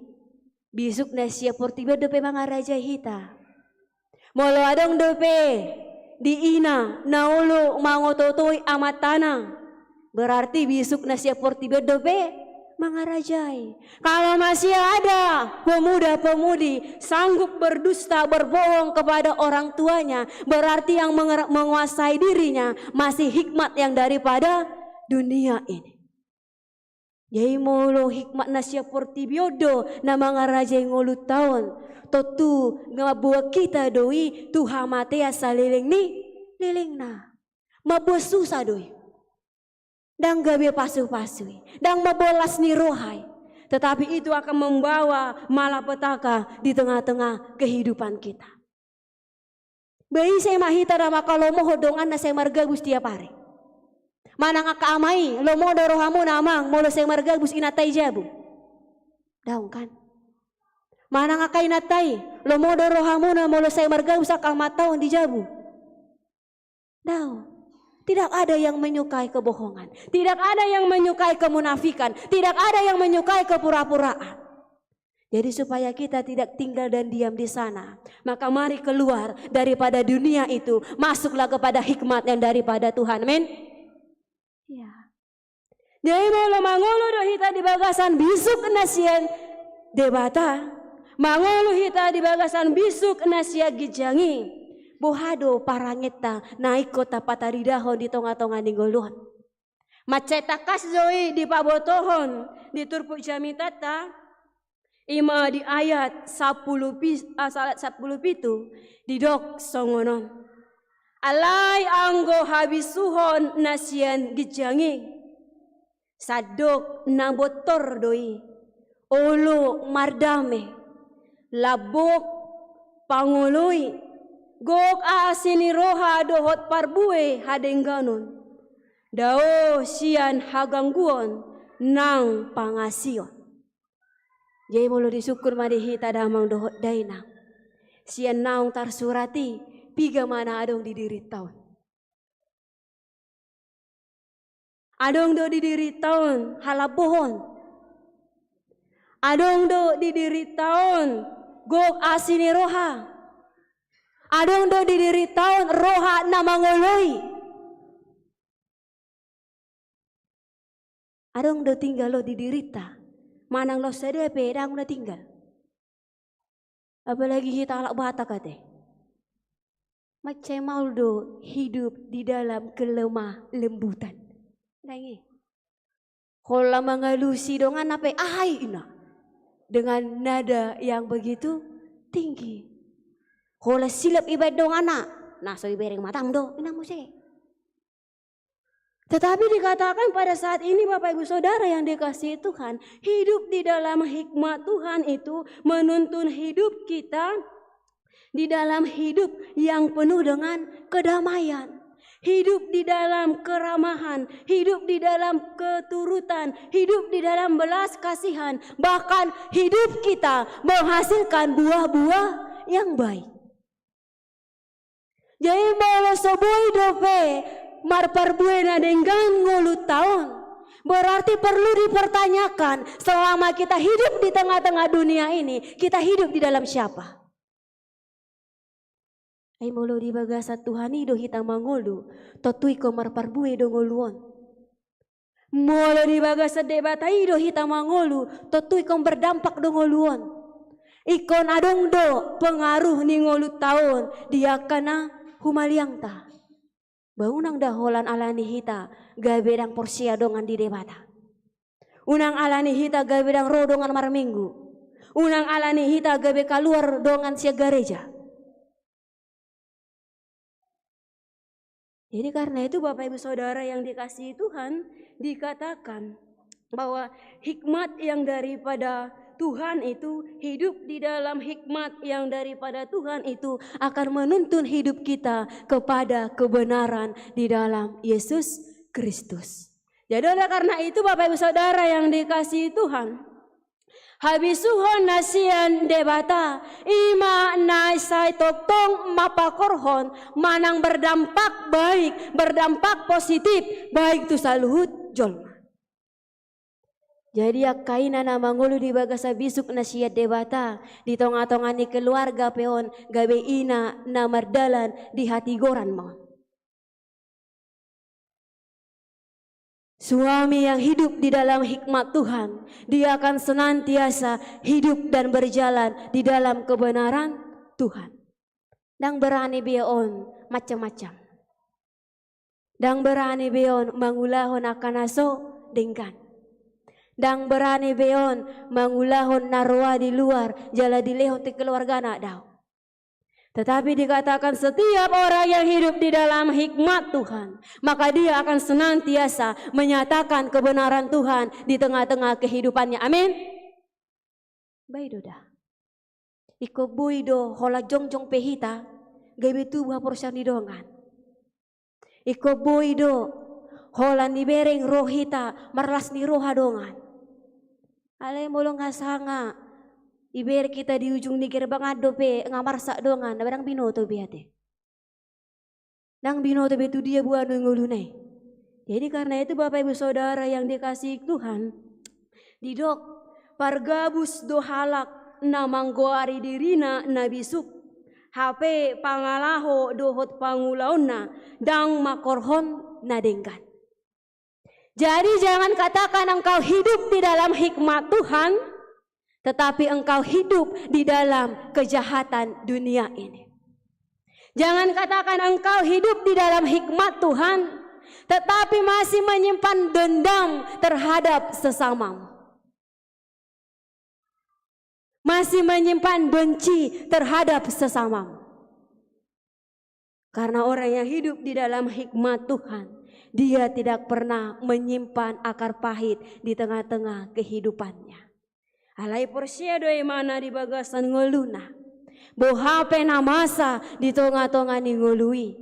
bisuk na sian portibi on dope mangarajai hita. Molo adong dope di ina na olo mangotootoi amantana, berarti bisuk na sian portibi on dope mangarajai. Kalau masih ada pemuda-pemudi sanggup berdusta, berbohong kepada orang tuanya, berarti yang menger-, menguasai dirinya masih hikmat yang daripada dunia ini. Jadi molo hikmat na sian portibi on do na mangarajai ngolunta on, tontu mamboan hita do i tu hamatean saleleng ni lelengna. Mamboan susa do i. Ndang gabe pasu-pasu i, ndang mamboan las ni roha i. Tetapi itu akan membawa malapetaka di tengah-tengah kehidupan kita. Be ise ma hita na mangkalomohon donganna sai margabus tiap ari? Manang angka ama i, lomo do rohamuna amang molo sai margabus inanta i jabu? Daong kan? Manang angka inanta i, lomo do rohamuna molo sai margabus angka amanta on di jabu? Daong. Tidak ada yang menyukai kebohongan. Tidak ada yang menyukai kemunafikan. Tidak ada yang menyukai kepura-puraan. Jadi, supaya kita tidak tinggal dan diam di sana, maka mari keluar daripada dunia itu, masuklah kepada hikmat yang daripada Tuhan. Amin. Ya. Jadi, molo mangolu do hita di bagasan bisuk na sian Debata, mangolu hita di bagasan bisuk na sian ginjang i, boha do parangenta na ingkon tapataridahon di tonga-tonga ni ngolu on? Mansai tangkas do i dipabotohon di turpuk jamitanta, i ma di ayat sampulu pi-, ah, ayat sampulu pitu, didok songon on: Alai anggo habisuhon na sian ginjang i, sandok na bontor do i, olo mardame, lambok, pangoloi, gok asi ni roha dohot parbue hadengganon, dao sian hagangguon nang pangasion. Jadi, molo disungkun ma di hita damang dohot dainang, sian naung tarsurat i, piga ma na adong di dirinta on? Adong do di dirinta on halambohon? Adong do di dirinta on gok asi ni roha? Adong do di dirinta on roha na mangoloi? Adong do tinggal on di dirinta? Manang laos sada pe ndang na tinggal. Apalagi hita halak Batak ate. Mansai maol do hidup di dalam kelemah lembutan. Ndang i. Holan mangalusi donganna pe, "Ahai," ninna, dengan nada yang begitu tinggi. Holan silap ibaen donganna, "Na so ibereng matam do," ninna muse. Tetapi dikatakan pada saat ini, Bapak Ibu Saudara yang dikasihi Tuhan, hidup di dalam hikmat Tuhan itu menuntun hidup kita di dalam hidup yang penuh dengan kedamaian. Hidup di dalam keramahan, hidup di dalam keturutan, hidup di dalam belas kasihan, bahkan hidup kita menghasilkan buah-buah yang baik. Jadi, molo so boi dope marparbue na denggan ngolunta on, berarti perlu dipertanyakan, selama kita hidup di tengah-tengah dunia ini, kita hidup di dalam siapa? Ai molo di bagasan Tuhan i do hita mangolu, tontu ingkon marparbue do ngolu on. Molo di bagasan Debata i do hita mangolu, tontu ingkon berdampak do ngolu on. Ingkon adong do pengaruh ni ngolunta on di angka na humaliangta. Ba unang da holan alani hita gabe ndang porsea dongan di Debata. Unang alani hita gabe ndang ro dongan marminggu. Unang alani hita gabe kaluar dongan sian gareja. Jadi, karena itu, Bapak Ibu Saudara yang dikasihi Tuhan, dikatakan bahwa hikmat yang daripada Tuhan itu, hidup di dalam hikmat yang daripada Tuhan itu akan menuntun hidup kita kepada kebenaran di dalam Yesus Kristus. Jadi, oleh karena itu, Bapak Ibu Saudara yang dikasihi Tuhan, habisuhon na sian Debata, i ma na sai tongtong mamparhorhon manang berdampak baik, berdampak positif, baik tu saluhut jolma. Jadi, angka ina na mangolu di bagasan bisuk na sian Debata, di tonga-tonga ni keluarga pe on, gabe ina na mardalan di hatigoran ma on. Suami yang hidup di dalam hikmat Tuhan, dia akan senantiasa hidup dan berjalan di dalam kebenaran Tuhan. Ndang berani be on macam-macam. Ndang berani be on mangulahon angka na so denggan. Ndang berani be on mangulahon na roa di luar, jala dilehon tu keluargana, daong. Tetapi dikatakan, setiap orang yang hidup di dalam hikmat Tuhan, maka dia akan senantiasa menyatakan kebenaran Tuhan di tengah-tengah kehidupannya. Amin. Boi do da. Ingkon boi do holan jongjong pe hita, gabe tubu haporseaon ni dongan. Ingkon boi do holan ibereng ro hita marlas ni roha dongan. Alai molo nga sanga ibereng hita di ujung ni gerbang an dope nga marsak dongan, na ndang binoto be ate. Ndang binoto be tu dia boha na i ngoluna i. Jadi karena itu, Bapak Ibu Saudara yang dikasihi Tuhan, didok, pargabus do halak na manggoari dirina na bisuk, hape pangalaho dohot pangulaonna ndang mangkorhon na denggan. Jadi, jangan katakan engkau hidup di dalam hikmat Tuhan, tetapi engkau hidup di dalam kejahatan dunia ini. Jangan katakan engkau hidup di dalam hikmat Tuhan, tetapi masih menyimpan dendam terhadap sesamamu. Masih menyimpan benci terhadap sesamamu. Karena orang yang hidup di dalam hikmat Tuhan, dia tidak pernah menyimpan akar pahit di tengah-tengah kehidupannya. Alai porsea do imana di bagasan ngoluna. Boha pe na masa di tonga-tonga ni ngolu i,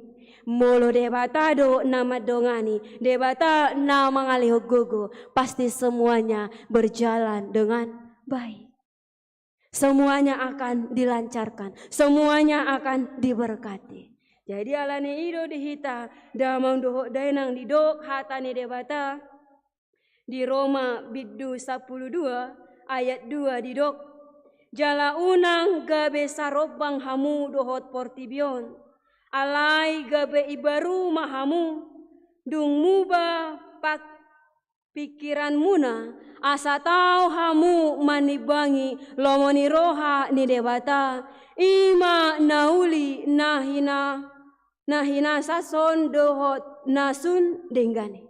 molo Debata do na mandongani, Debata na mangalehon gogo, pasti semuanya berjalan dengan baik. Semuanya akan dilancarkan, semuanya akan diberkati. Jadi, alani i do di hita, damang dohot dainang, didok hata ni Debata di Roma bindu sampulu dua ayat dua, didok: Jala unang gabe sarombang hamu dohot portibi on, alai gabe imbaru ma hamu, dung muba pak- pingkiranmuna, asa tau hamu manimbangi lomo ni roha ni Debata, i ma na uli, na hina-, na hinasashon dohot na sun denggan i.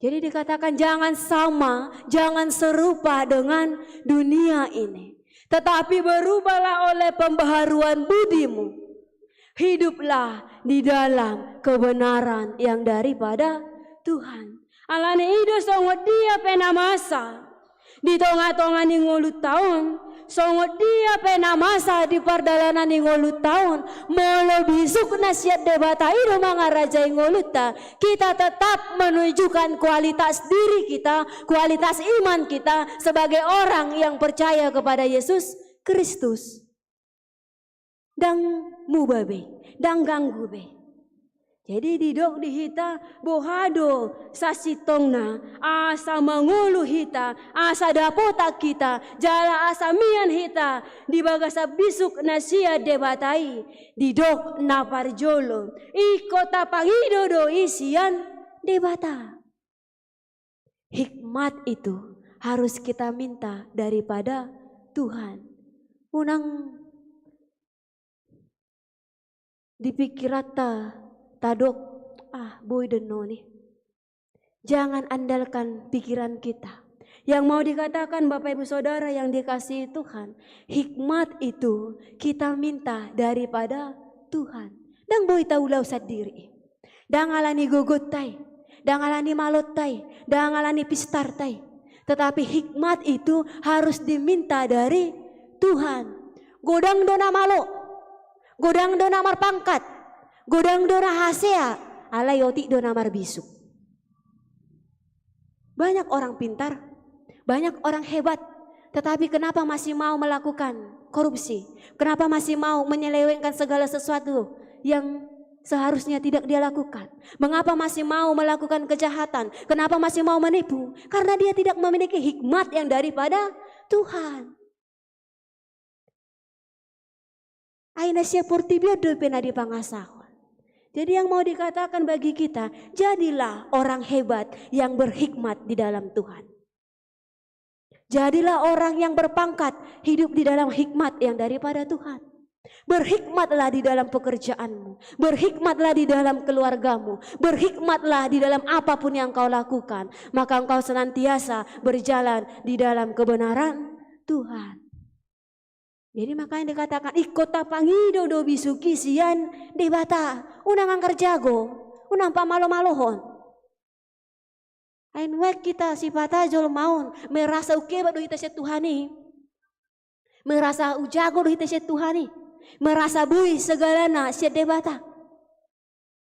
Jadi dikatakan, jangan sama, jangan serupa dengan dunia ini. Tetapi berubahlah oleh pembaharuan budimu. Hiduplah di dalam kebenaran yang daripada Tuhan. Alani i do, songon dia pe na masa di tonga-tonga ni ngolunta on, songon dia pe na masa di pardalanan ni ngolunta on, molo bisuk na sian Debata i do mangarajai ngolunta, kita tetap menunjukkan kualitas diri kita, kualitas iman kita sebagai orang yang percaya kepada Yesus Kristus. Ndang muba be, ndang ganggu be. Jadi didok di hita, boha do sasintongna, asa mangolu hita, asa dapotan hita, jala asa mian hita di bagasan bisuk na sian Debata i. Didok na parjolo, ingkon tapangido do i sian Debata. Hikmat itu harus kita minta daripada Tuhan. Unang di pikiranta tadok, ah, boi do annon i. Jangan andalkan pikiran kita. Yang mau dikatakan, Bapak Ibu Saudara yang dikasihi Tuhan, hikmat itu kita minta daripada Tuhan. Ndang boi taula sandiri. Ndang alani gogonta i, ndang alani malonta i, ndang alani pistarta i. Tetapi hikmat itu harus diminta dari Tuhan. Godang do na malo, godang do na marpangkat, godang do na hasea, alai otik do na marbisuk. Banyak orang pintar, banyak orang hebat, tetapi kenapa masih mau melakukan korupsi? Kenapa masih mau menyelewengkan segala sesuatu yang seharusnya tidak dia lakukan? Mengapa masih mau melakukan kejahatan? Kenapa masih mau menipu? Karena dia tidak memiliki hikmat yang daripada Tuhan. Ai na sian portibi on dope na dipangasahon. Jadi yang mau dikatakan bagi kita, jadilah orang hebat yang berhikmat di dalam Tuhan. Jadilah orang yang berpangkat, hidup di dalam hikmat yang daripada Tuhan. Berhikmatlah di dalam pekerjaanmu, berhikmatlah di dalam keluargamu, berhikmatlah di dalam apapun yang kau lakukan, maka engkau senantiasa berjalan di dalam kebenaran Tuhan. Jadi makanya dikatakan, ingkon tapangido do bisuk i sian Debata, unang anggar jago, unang pamalo-malohon. Ai nuaeng hita sipata jolma on, merasa unghebat do hita sian Tuhan i. Merasa ujago do hita sian Tuhan i. Merasa boi segalana sian Debata.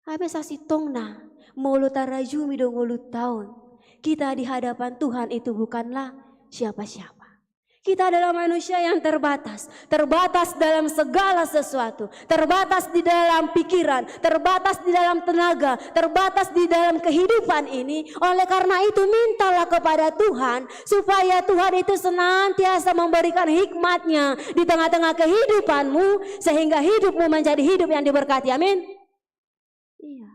Hape sasintongna, molo tarajumi do ngolunta on, kita di hadapan Tuhan itu bukanlah siapa-siapa. Kita adalah manusia yang terbatas, terbatas dalam segala sesuatu, terbatas di dalam pikiran, terbatas di dalam tenaga, terbatas di dalam kehidupan ini. Oleh karena itu, mintalah kepada Tuhan supaya Tuhan itu senantiasa memberikan hikmat-Nya di tengah-tengah kehidupanmu, sehingga hidupmu menjadi hidup yang diberkati. Amin. Iya.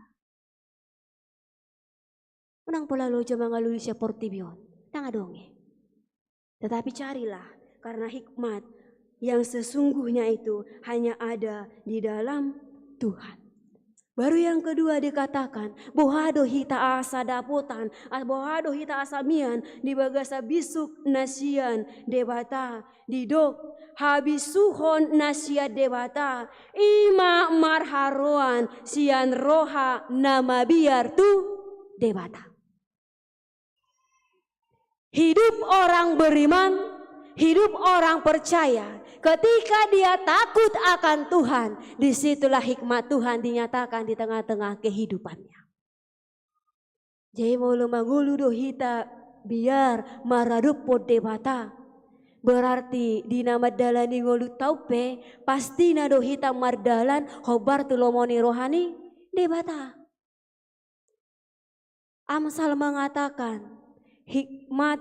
Unang pola loja mangalului sian portibi on. Ndang adong i. Tetapi carilah, karena hikmat yang sesungguhnya itu hanya ada di dalam Tuhan. Baru yang kedua dikatakan, boha do hita asa dapotan, a-, boha do hita asa mian di bagasan bisuk na sian Debata, didok, habisuhon na sian Debata, i ma marharoan sian roha na mabiar tu Debata. Hidup orang beriman, hidup orang percaya, ketika dia takut akan Tuhan, disitulah hikmat Tuhan dinyatakan di tengah-tengah kehidupannya. Jadi molo mangolu do hita biar maradophon Debata, berarti di na mandalani ngolunta on pe, pastina do hita mardalan hombar tu lomo ni roha ni Debata. Amsal mengatakan, hikmat,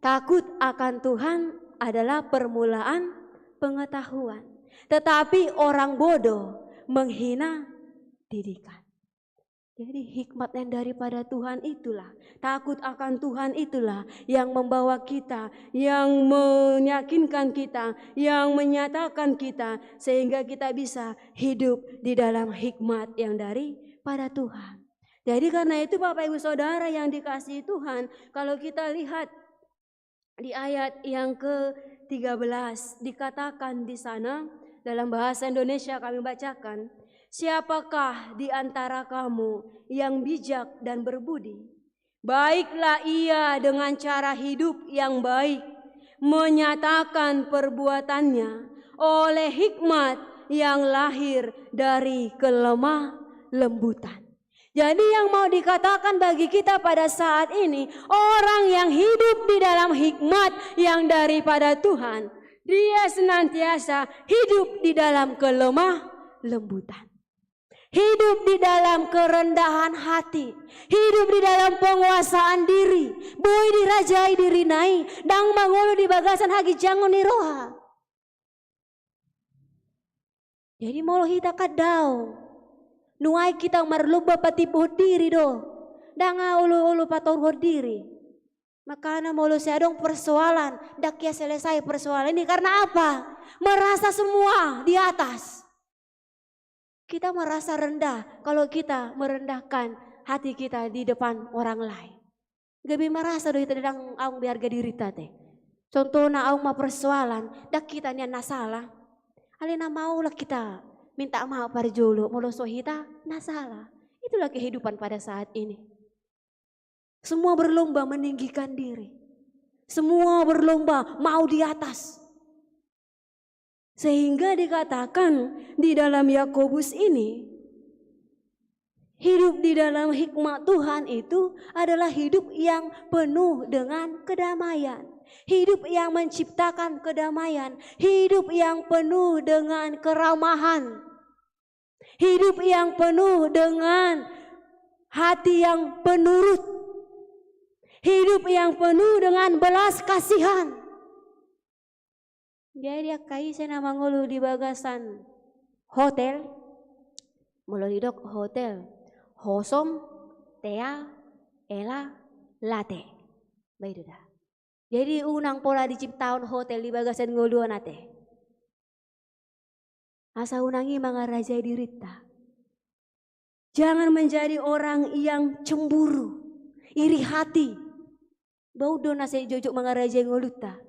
takut akan Tuhan adalah permulaan pengetahuan. Tetapi orang bodoh menghina didikan. Jadi hikmat yang daripada Tuhan itulah, takut akan Tuhan itulah yang membawa kita, yang meyakinkan kita, yang menyatakan kita, sehingga kita bisa hidup di dalam hikmat yang daripada Tuhan. Jadi karena itu, Bapak Ibu Saudara yang dikasihi Tuhan, kalau kita lihat di ayat yang ketiga belas, dikatakan di sana, dalam bahasa Indonesia kami bacakan, "Siapakah di antara kamu yang bijak dan berbudi? Baiklah ia dengan cara hidup yang baik, menyatakan perbuatannya oleh hikmat yang lahir dari kelemah lembutan." Jadi yang mau dikatakan bagi kita pada saat ini, orang yang hidup di dalam hikmat yang daripada Tuhan, dia senantiasa hidup di dalam kelemah lembutan. Hidup di dalam kerendahan hati, hidup di dalam penguasaan diri, boi dirajai dirina i, ndang mangolu di bagasan haginjangon ni roha. Jadi molo hita kan dao, nuaeng hita marlomba patimbohon diri do, ndang olo-olo patoruhon diri. Makana molo sai adong persoalan, ndang hea selesai persoalan ini. Karena apa? Merasa semua di atas. Kita merasa rendah kalau kita merendahkan hati kita di depan orang lain. Gabe merasa do hita ndang adong di harga dirinta te. Contohna adong ma persoalan, ndang hita nian na sala. Alai na maulang hita minta maaf parjolo molo so hita na sala. Itulah kehidupan pada saat ini. Semua berlomba meninggikan diri. Semua berlomba mau di atas. Sehingga dikatakan di dalam Yakobus ini, hidup di dalam hikmat Tuhan itu adalah hidup yang penuh dengan kedamaian, hidup yang menciptakan kedamaian, hidup yang penuh dengan keramahan, hidup yang penuh dengan hati yang penurut, hidup yang penuh dengan belas kasihan. Jadi angka ise na mangolu di bagasan hotel, molo didok hotel, hosom, tea, ela, late. Ba i do da. Jadi unang pola diciptahon hotel di bagasan ngolu on ate. Asa unang i mangarajai dirinta. Jangan menjadi orang yang cemburu, iri hati. Bau do na sai jojok mangarajai ngolunta.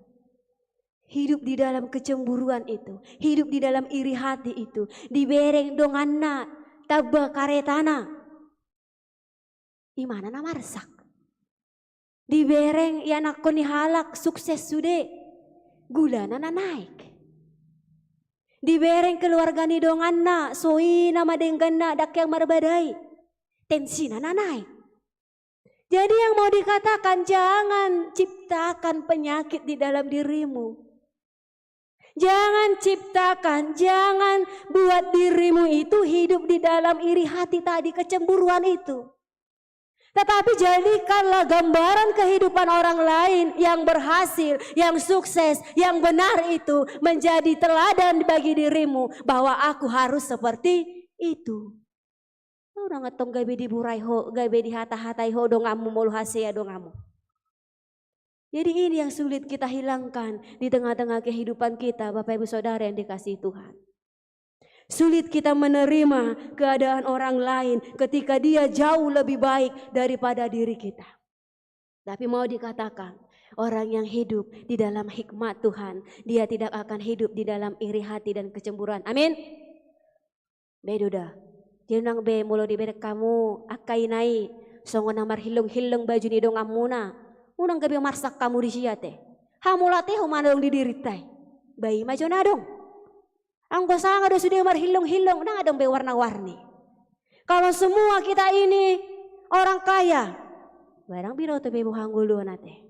Hidup di dalam kecemburuan itu, hidup di dalam iri hati itu, dibereng donganna tamba karetana, imana na marsak. Dibereng ianakhon ni halak sukses sude, gulana na naek. Dibereng keluarga ni donganna, so i nama dengganna, ndang hea marbadai, tensina na naek. Jadi yang mau dikatakan, jangan ciptakan penyakit di dalam dirimu. Jangan ciptakan, jangan buat dirimu itu hidup di dalam iri hati tadi, kecemburuan itu. Tetapi jadikanlah gambaran kehidupan orang lain yang berhasil, yang sukses, yang benar itu menjadi teladan bagi dirimu bahwa aku harus seperti itu. Unang antong gabe diburai ho, gabe dihata-hatai ho donganmu molo hasea donganmu. Jadi ini yang sulit kita hilangkan di tengah-tengah kehidupan kita, Bapak Ibu Saudara yang dikasihi Tuhan. Sulit kita menerima keadaan orang lain ketika dia jauh lebih baik daripada diri kita. Tapi mau dikatakan, orang yang hidup di dalam hikmat Tuhan, dia tidak akan hidup di dalam iri hati dan kecemburuan. Amin. Be do da. Jadi unang be molo dibereng hamu angka ina i songon na marhillong-hillong baju ni donganmuna, unang gabe marsak hamu disi ate. Hamu latehon ma na adong di dirinta i. Ba i ma jo na adong. Anggo sanga do sude marhillong-hillong, ndang adong be warna-warni. Kalau semua kita ini orang kaya, ba ndang binoto be boha ngolu on ate.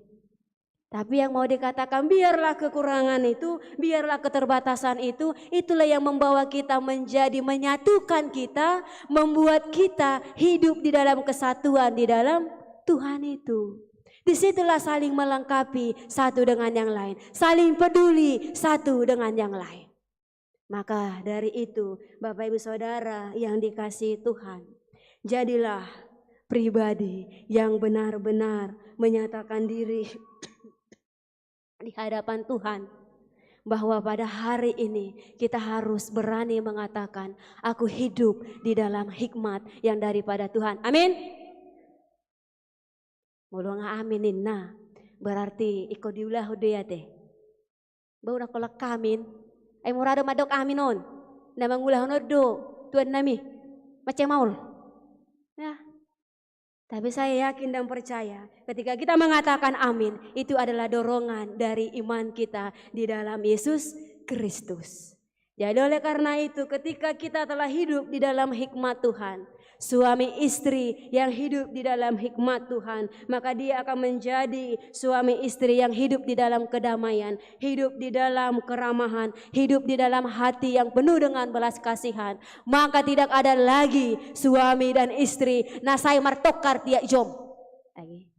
Tapi yang mau dikatakan, biarlah kekurangan itu, biarlah keterbatasan itu, itulah yang membawa kita menjadi, menyatukan kita, membuat kita hidup di dalam kesatuan di dalam Tuhan itu. Disitulah saling melengkapi satu dengan yang lain, saling peduli satu dengan yang lain. Maka dari itu, Bapak Ibu Saudara yang dikasihi Tuhan, jadilah pribadi yang benar-benar menyatakan diri di hadapan Tuhan, bahwa pada hari ini kita harus berani mengatakan, "Aku hidup di dalam hikmat yang daripada Tuhan." Amin. Molo nga amin ninna, berarti ingkon diulahon do i ate. Ba unang holan amin. Ai mura do mandok amin on. Na mangulahon on do tuannami. Mansai maol. Ya. Tapi saya yakin dan percaya, ketika kita mengatakan amin, itu adalah dorongan dari iman kita di dalam Yesus Kristus. Jadi oleh karena itu, ketika kita telah hidup di dalam hikmat Tuhan, suami istri yang hidup di dalam hikmat Tuhan, maka dia akan menjadi suami istri yang hidup di dalam kedamaian, hidup di dalam keramahan, hidup di dalam hati yang penuh dengan belas kasihan. Maka tidak ada lagi suami dan istri na sai martongkar tiap jom. Lagi.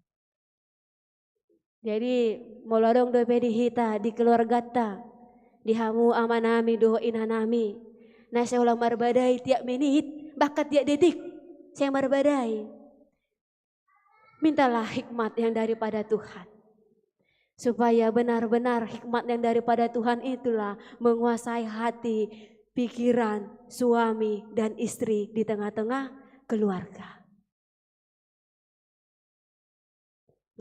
Jadi, molo adong dope di hita, di keluarganta, di hamu amanami dohot inanami, na sai holan marbadai tiap menit, bahkan tiap detik, sai marbadai. Mintalah hikmat yang daripada Tuhan. Supaya benar-benar hikmat yang daripada Tuhan itulah menguasai hati, pikiran, suami, dan istri di tengah-tengah keluarga.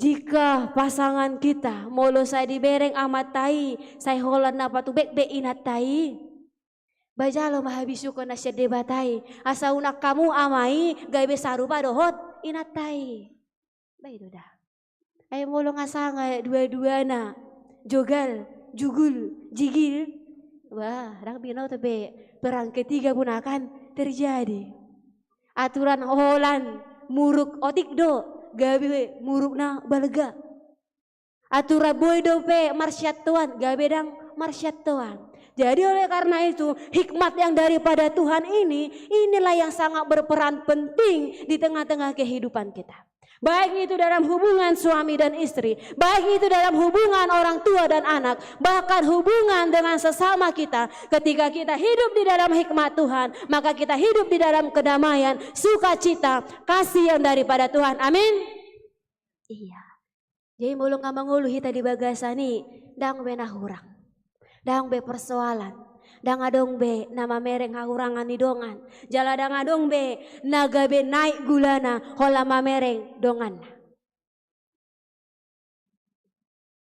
Jika pasangan kita molo sai dibereng amanta i, sai holan na patubekbek inanta i, ba jalo ma habisuhon na sian Debata i, asa unang hamu ama i gabe sarupa dohot inanta i. Ba i do da. Ai molo nga sanga dua-duana jogal, jugul, jigil, wah, ndang binoto be perang ketiga pun akan terjadi. Aturan holan muruk otik do, gabe muruk na balga. Aturan boi dope marsiantoan, gabe ndang marsiantoan. Jadi oleh karena itu, hikmat yang daripada Tuhan ini, inilah yang sangat berperan penting di tengah-tengah kehidupan kita. Baik itu dalam hubungan suami dan istri, baik itu dalam hubungan orang tua dan anak, bahkan hubungan dengan sesama kita. Ketika kita hidup di dalam hikmat Tuhan, maka kita hidup di dalam kedamaian, sukacita, kasih yang daripada Tuhan. Amin. Iya. Jadi molo nga mangolu hita di bagasan i, ndang be na hurang. Ndang be persoalan. Ndang adong be na mamereng hahurangan ni dongan. Jala ndang adong be na gabe naik gulana holan mamereng donganna.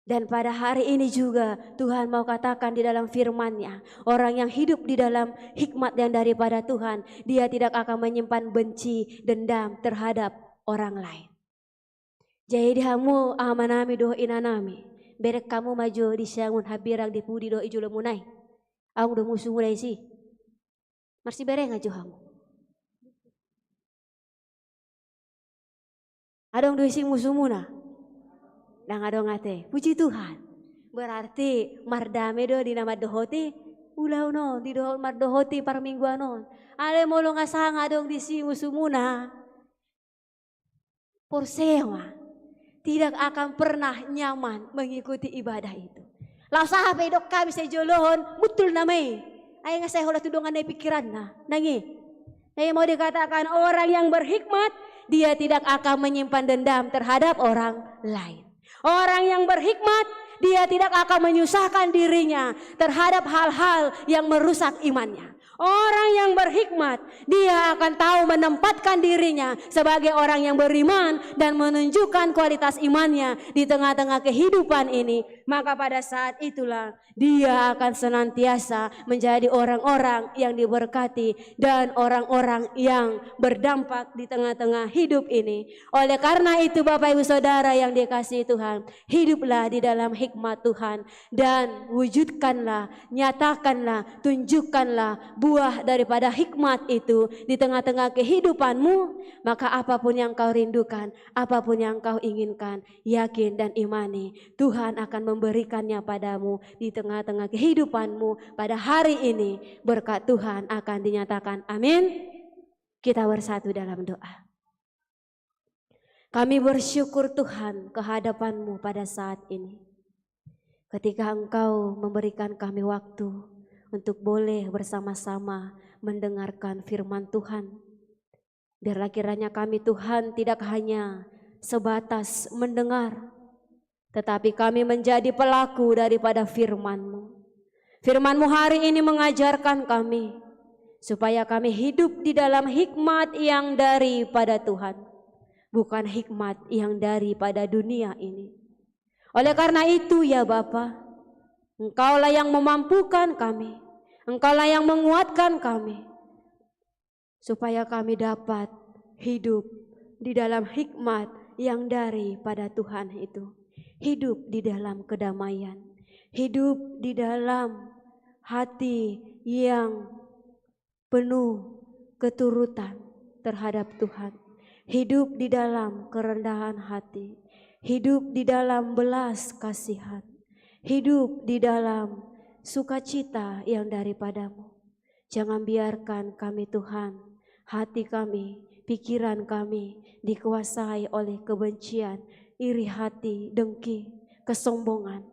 Dan pada hari ini juga Tuhan mau katakan di dalam firman-Nya, orang yang hidup di dalam hikmat yang daripada Tuhan, dia tidak akan menyimpan benci, dendam terhadap orang lain. Jadi di hamu amanami dohot inanami, bereng hamu ma jo disiangun hambirang di pudi dohot di jolomuna i. Adong do musumuna disi. Marsiberengan jo hamu. Adong do disi musumuna? Ndang adong ate. Puji Tuhan. Berarti mardame do di na mandohoti ulaon on, di dohot mandohoti parmingguan on. Alai molo nga sanga adong disi musumuna, porsea ma, tidak akan pernah nyaman mengikuti ibadah itu. Laos aha pe didok hami sai joloan, mutul nama i. Ai nga sai holan tu dongan na i pikiranna, nang i. Nang i mau dikatakan orang yang berhikmat, dia tidak akan menyimpan dendam terhadap orang lain. Orang yang berhikmat, dia tidak akan menyusahkan dirinya terhadap hal-hal yang merusak imannya. Orang yang berhikmat, dia akan tahu menempatkan dirinya sebagai orang yang beriman dan menunjukkan kualitas imannya di tengah-tengah kehidupan ini. Maka pada saat itulah dia akan senantiasa menjadi orang-orang yang diberkati dan orang-orang yang berdampak di tengah-tengah hidup ini. Oleh karena itu, Bapak Ibu Saudara yang dikasihi Tuhan, hiduplah di dalam hikmat Tuhan dan wujudkanlah, nyatakanlah, tunjukkanlah buah daripada hikmat itu di tengah-tengah kehidupanmu. Maka apapun yang kau rindukan, apapun yang kau inginkan, yakin dan imani, Tuhan akan memberikannya padamu di tengah-tengah kehidupanmu pada hari ini. Berkat Tuhan akan dinyatakan. Amin. Kita bersatu dalam doa. Kami bersyukur Tuhan ke hadapan-Mu pada saat ini. Ketika Engkau memberikan kami waktu untuk boleh bersama-sama mendengarkan firman Tuhan. Biarlah kiranya kami Tuhan tidak hanya sebatas mendengar, tetapi kami menjadi pelaku daripada firman-Mu. Firman-Mu hari ini mengajarkan kami, supaya kami hidup di dalam hikmat yang daripada Tuhan, bukan hikmat yang daripada dunia ini. Oleh karena itu, ya Bapa, Engkaulah yang memampukan kami, Engkaulah yang menguatkan kami, supaya kami dapat hidup di dalam hikmat yang daripada Tuhan itu. Hidup di dalam kedamaian, hidup di dalam hati yang penuh keturutan terhadap Tuhan, hidup di dalam kerendahan hati, hidup di dalam belas kasihan, hidup di dalam sukacita yang daripada-Mu. Jangan biarkan kami, Tuhan, hati kami, pikiran kami dikuasai oleh kebencian, iri hati, dengki, kesombongan.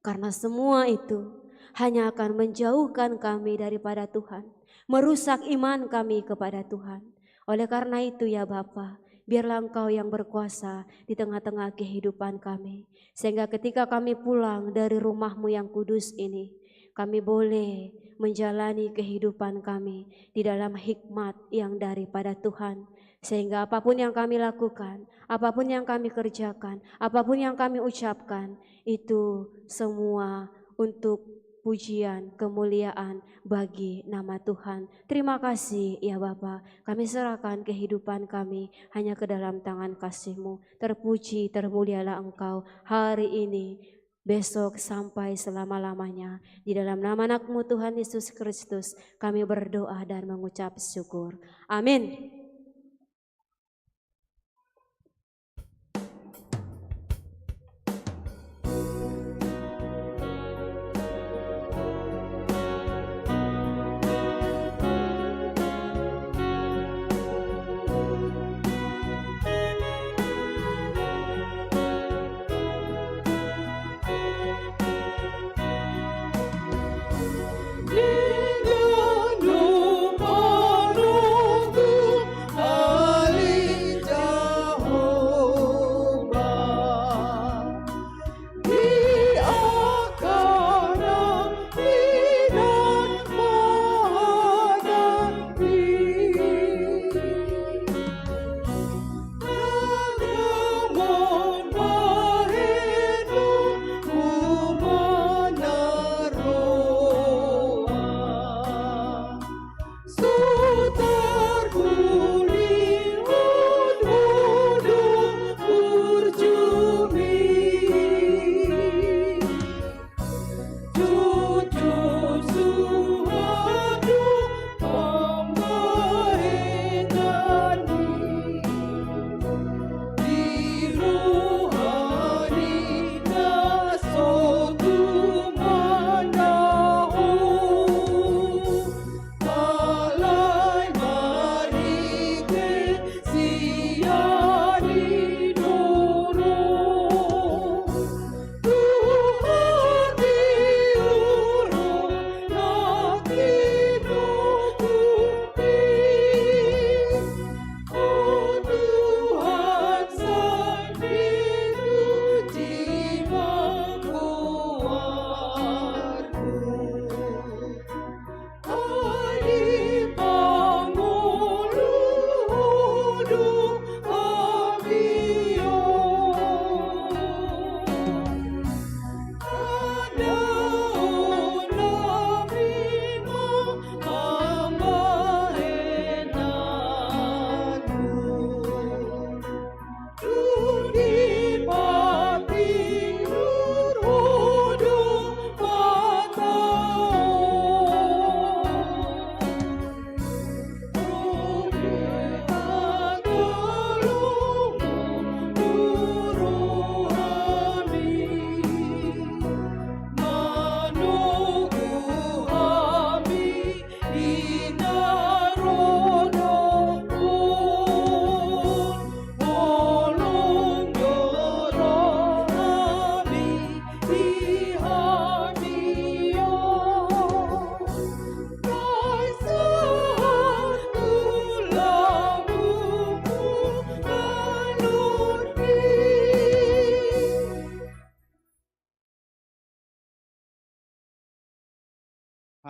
Karena semua itu hanya akan menjauhkan kami daripada Tuhan, merusak iman kami kepada Tuhan. Oleh karena itu, ya Bapa, biarlah Engkau yang berkuasa di tengah-tengah kehidupan kami, sehingga ketika kami pulang dari rumah-Mu yang kudus ini, kami boleh menjalani kehidupan kami di dalam hikmat yang daripada Tuhan, sehingga apapun yang kami lakukan, apapun yang kami kerjakan, apapun yang kami ucapkan, itu semua untuk pujian, kemuliaan bagi nama Tuhan. Terima kasih, ya Bapa. Kami serahkan kehidupan kami hanya ke dalam tangan kasih-Mu. Terpuji, termulialah Engkau hari ini, besok, sampai selama-lamanya. Di dalam nama Anak-Mu, Tuhan Yesus Kristus, kami berdoa dan mengucap syukur. Amin.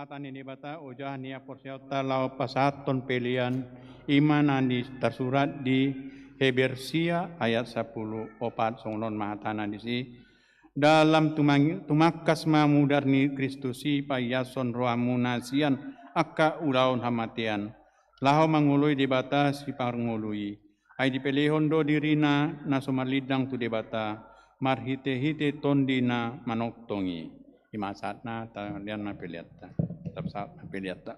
Hata ni Debata, ojahan ni haporseaonta laho pasahathon pelean, i ma na tarsurat di Heber sia ayat sampulu opat, songon on ma hatana disi: Dalam tumang-, tumangkas ma mudar ni Kristus i paiashon rohamuna sian angka ulaon hamatean, laho mangoloi Debata Siparngolu i. Ai dipelehon do dirina na so marlindang tu Debata, marhitehite Tondi na manongtong i. I ma sahatna, talian ma peleanta. Tetap sahat ma peleanta.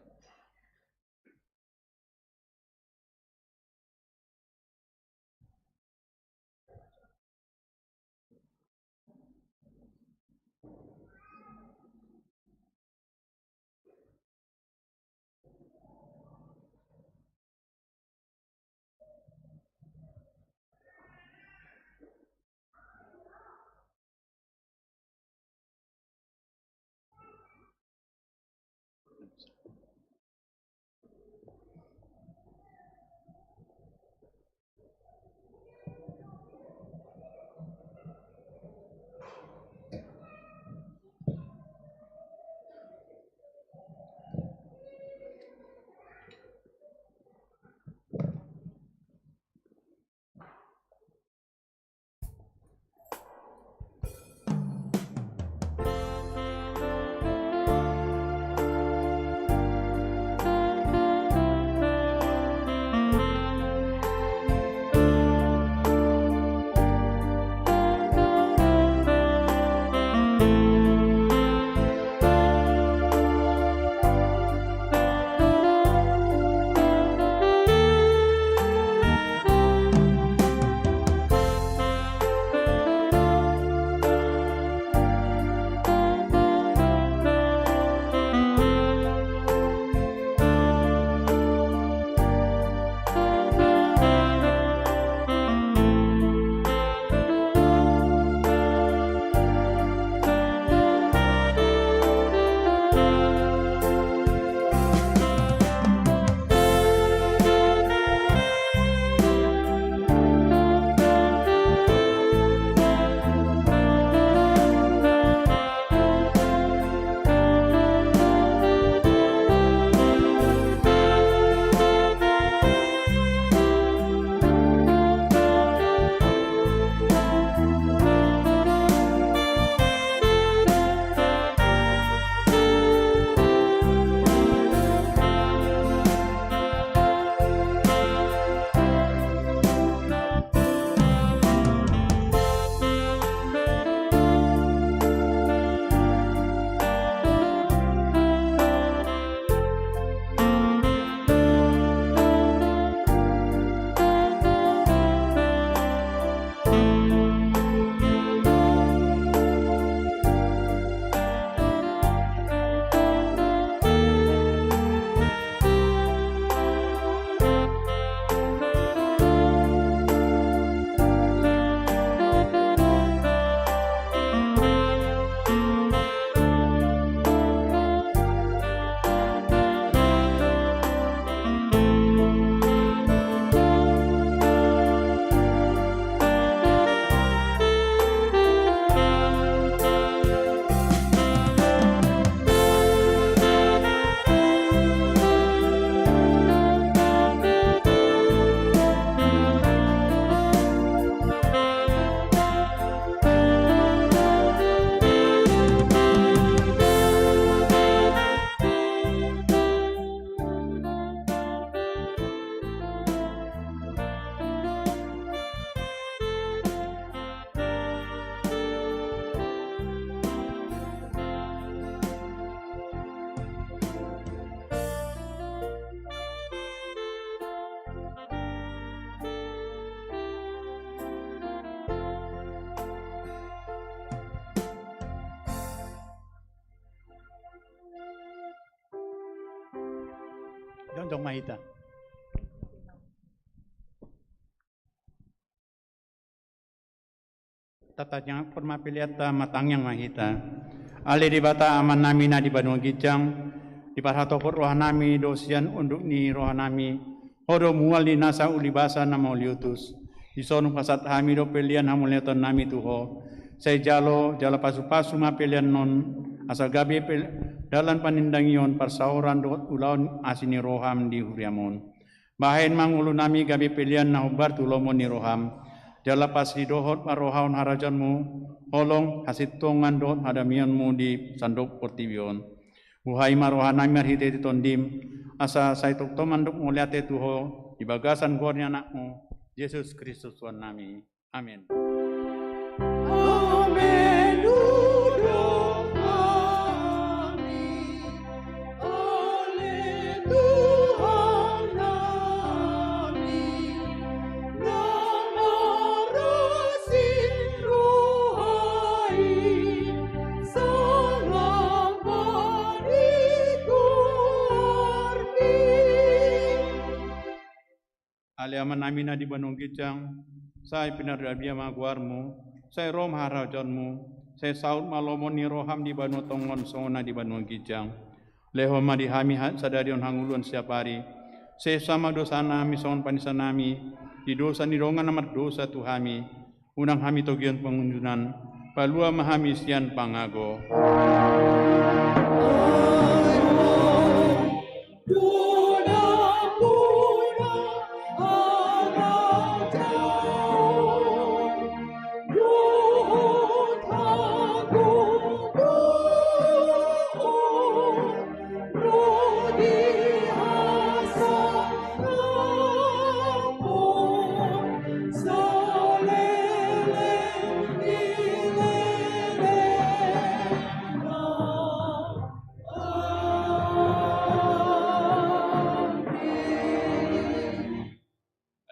Jongjong ma hita. Tatangiangkon ma peleanta, martangiang ma hita. Ale Debata Amannami na di banua ginjang, diparhatopot rohanami do sian unduk ni rohanami Ho do mual ni nasa ulibasa na mauliutus. Dison hupasahat hami do pelean hamauliatennami tu Ho. Sai jalo, jala pasupasu ma pelean on, asa gabe pe dalan panindangion, parsaoran dohot ulaon asi ni roham di huriam on. Bahen ma ngolunami gabe pelean na hombar tu lomo ni roham, jala pasidohot parrohaon harajaonmu, holong, hasintongan dohot hadamionmu di sandok portibi on. Buhai ma rohanami marhitehite Tondim, asa sai tongtong mandok mauliate tu Ho di bagasan goar ni Anakmu, Jesus Kristus Tuhannami. Amen. Amen. Ale Amanami na di banua ginjang, sai pinarbadia ma goarmu, sai ro ma harajaonmu, sai saut ma lomo ni roham di banua tonga on songon na di banua ginjang. Lehon ma di hami ha-, sadari on hangoluan siapari. Sesa ma dosanami songon panesanami di dosa ni dongan na mardosa tu hami. Unang hami togihon pangunjunan, palua ma hami sian pangago.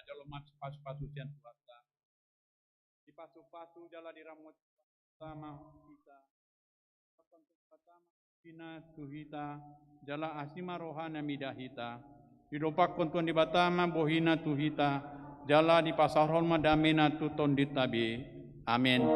Jalo ma pasu-pasu sian Tuhanta. Dipasu-pasu jala diramoti Tuhanta ma hita. Hina tu hita, jala asi ma rohana mida hita. Didompakkon Tuhan Debata ma bohina tu hita, jala dipasaorhon ma damena tu tondinta be. Amen.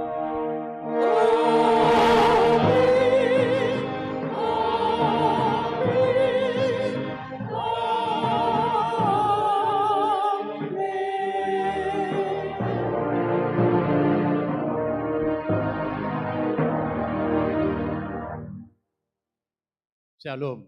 Shalom.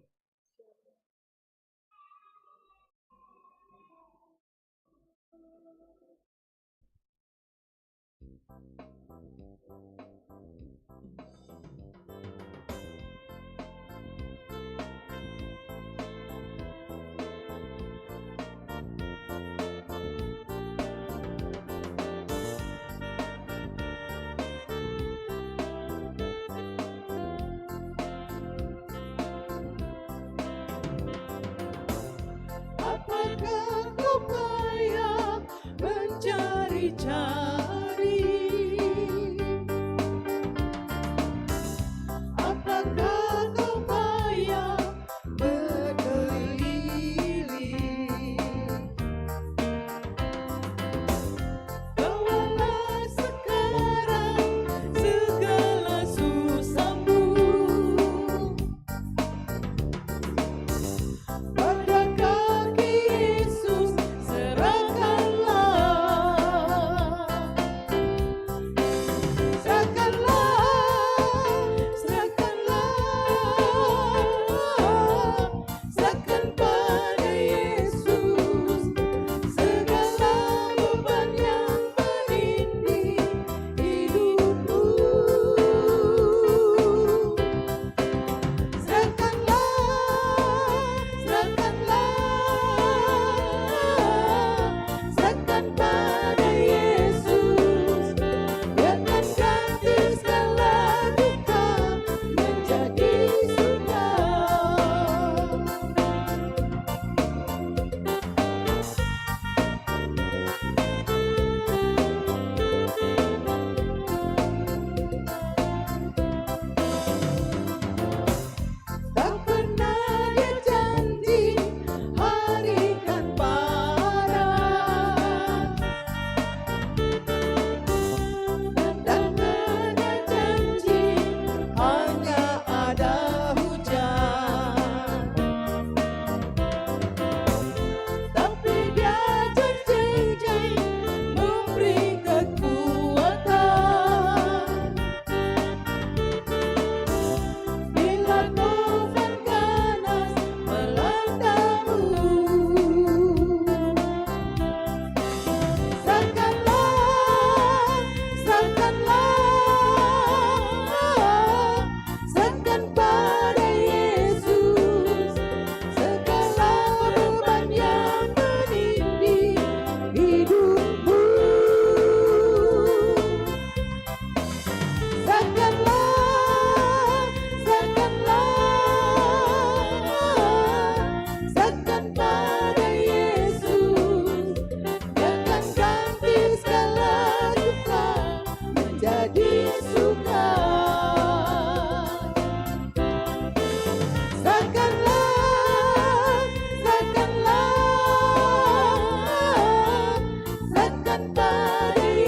Apakah kau payah mencari-cari? Apakah kau payah berkeliling? Bawalah sekarang segala susahmu. Pada kaki Yesus serahkanlah. Tadi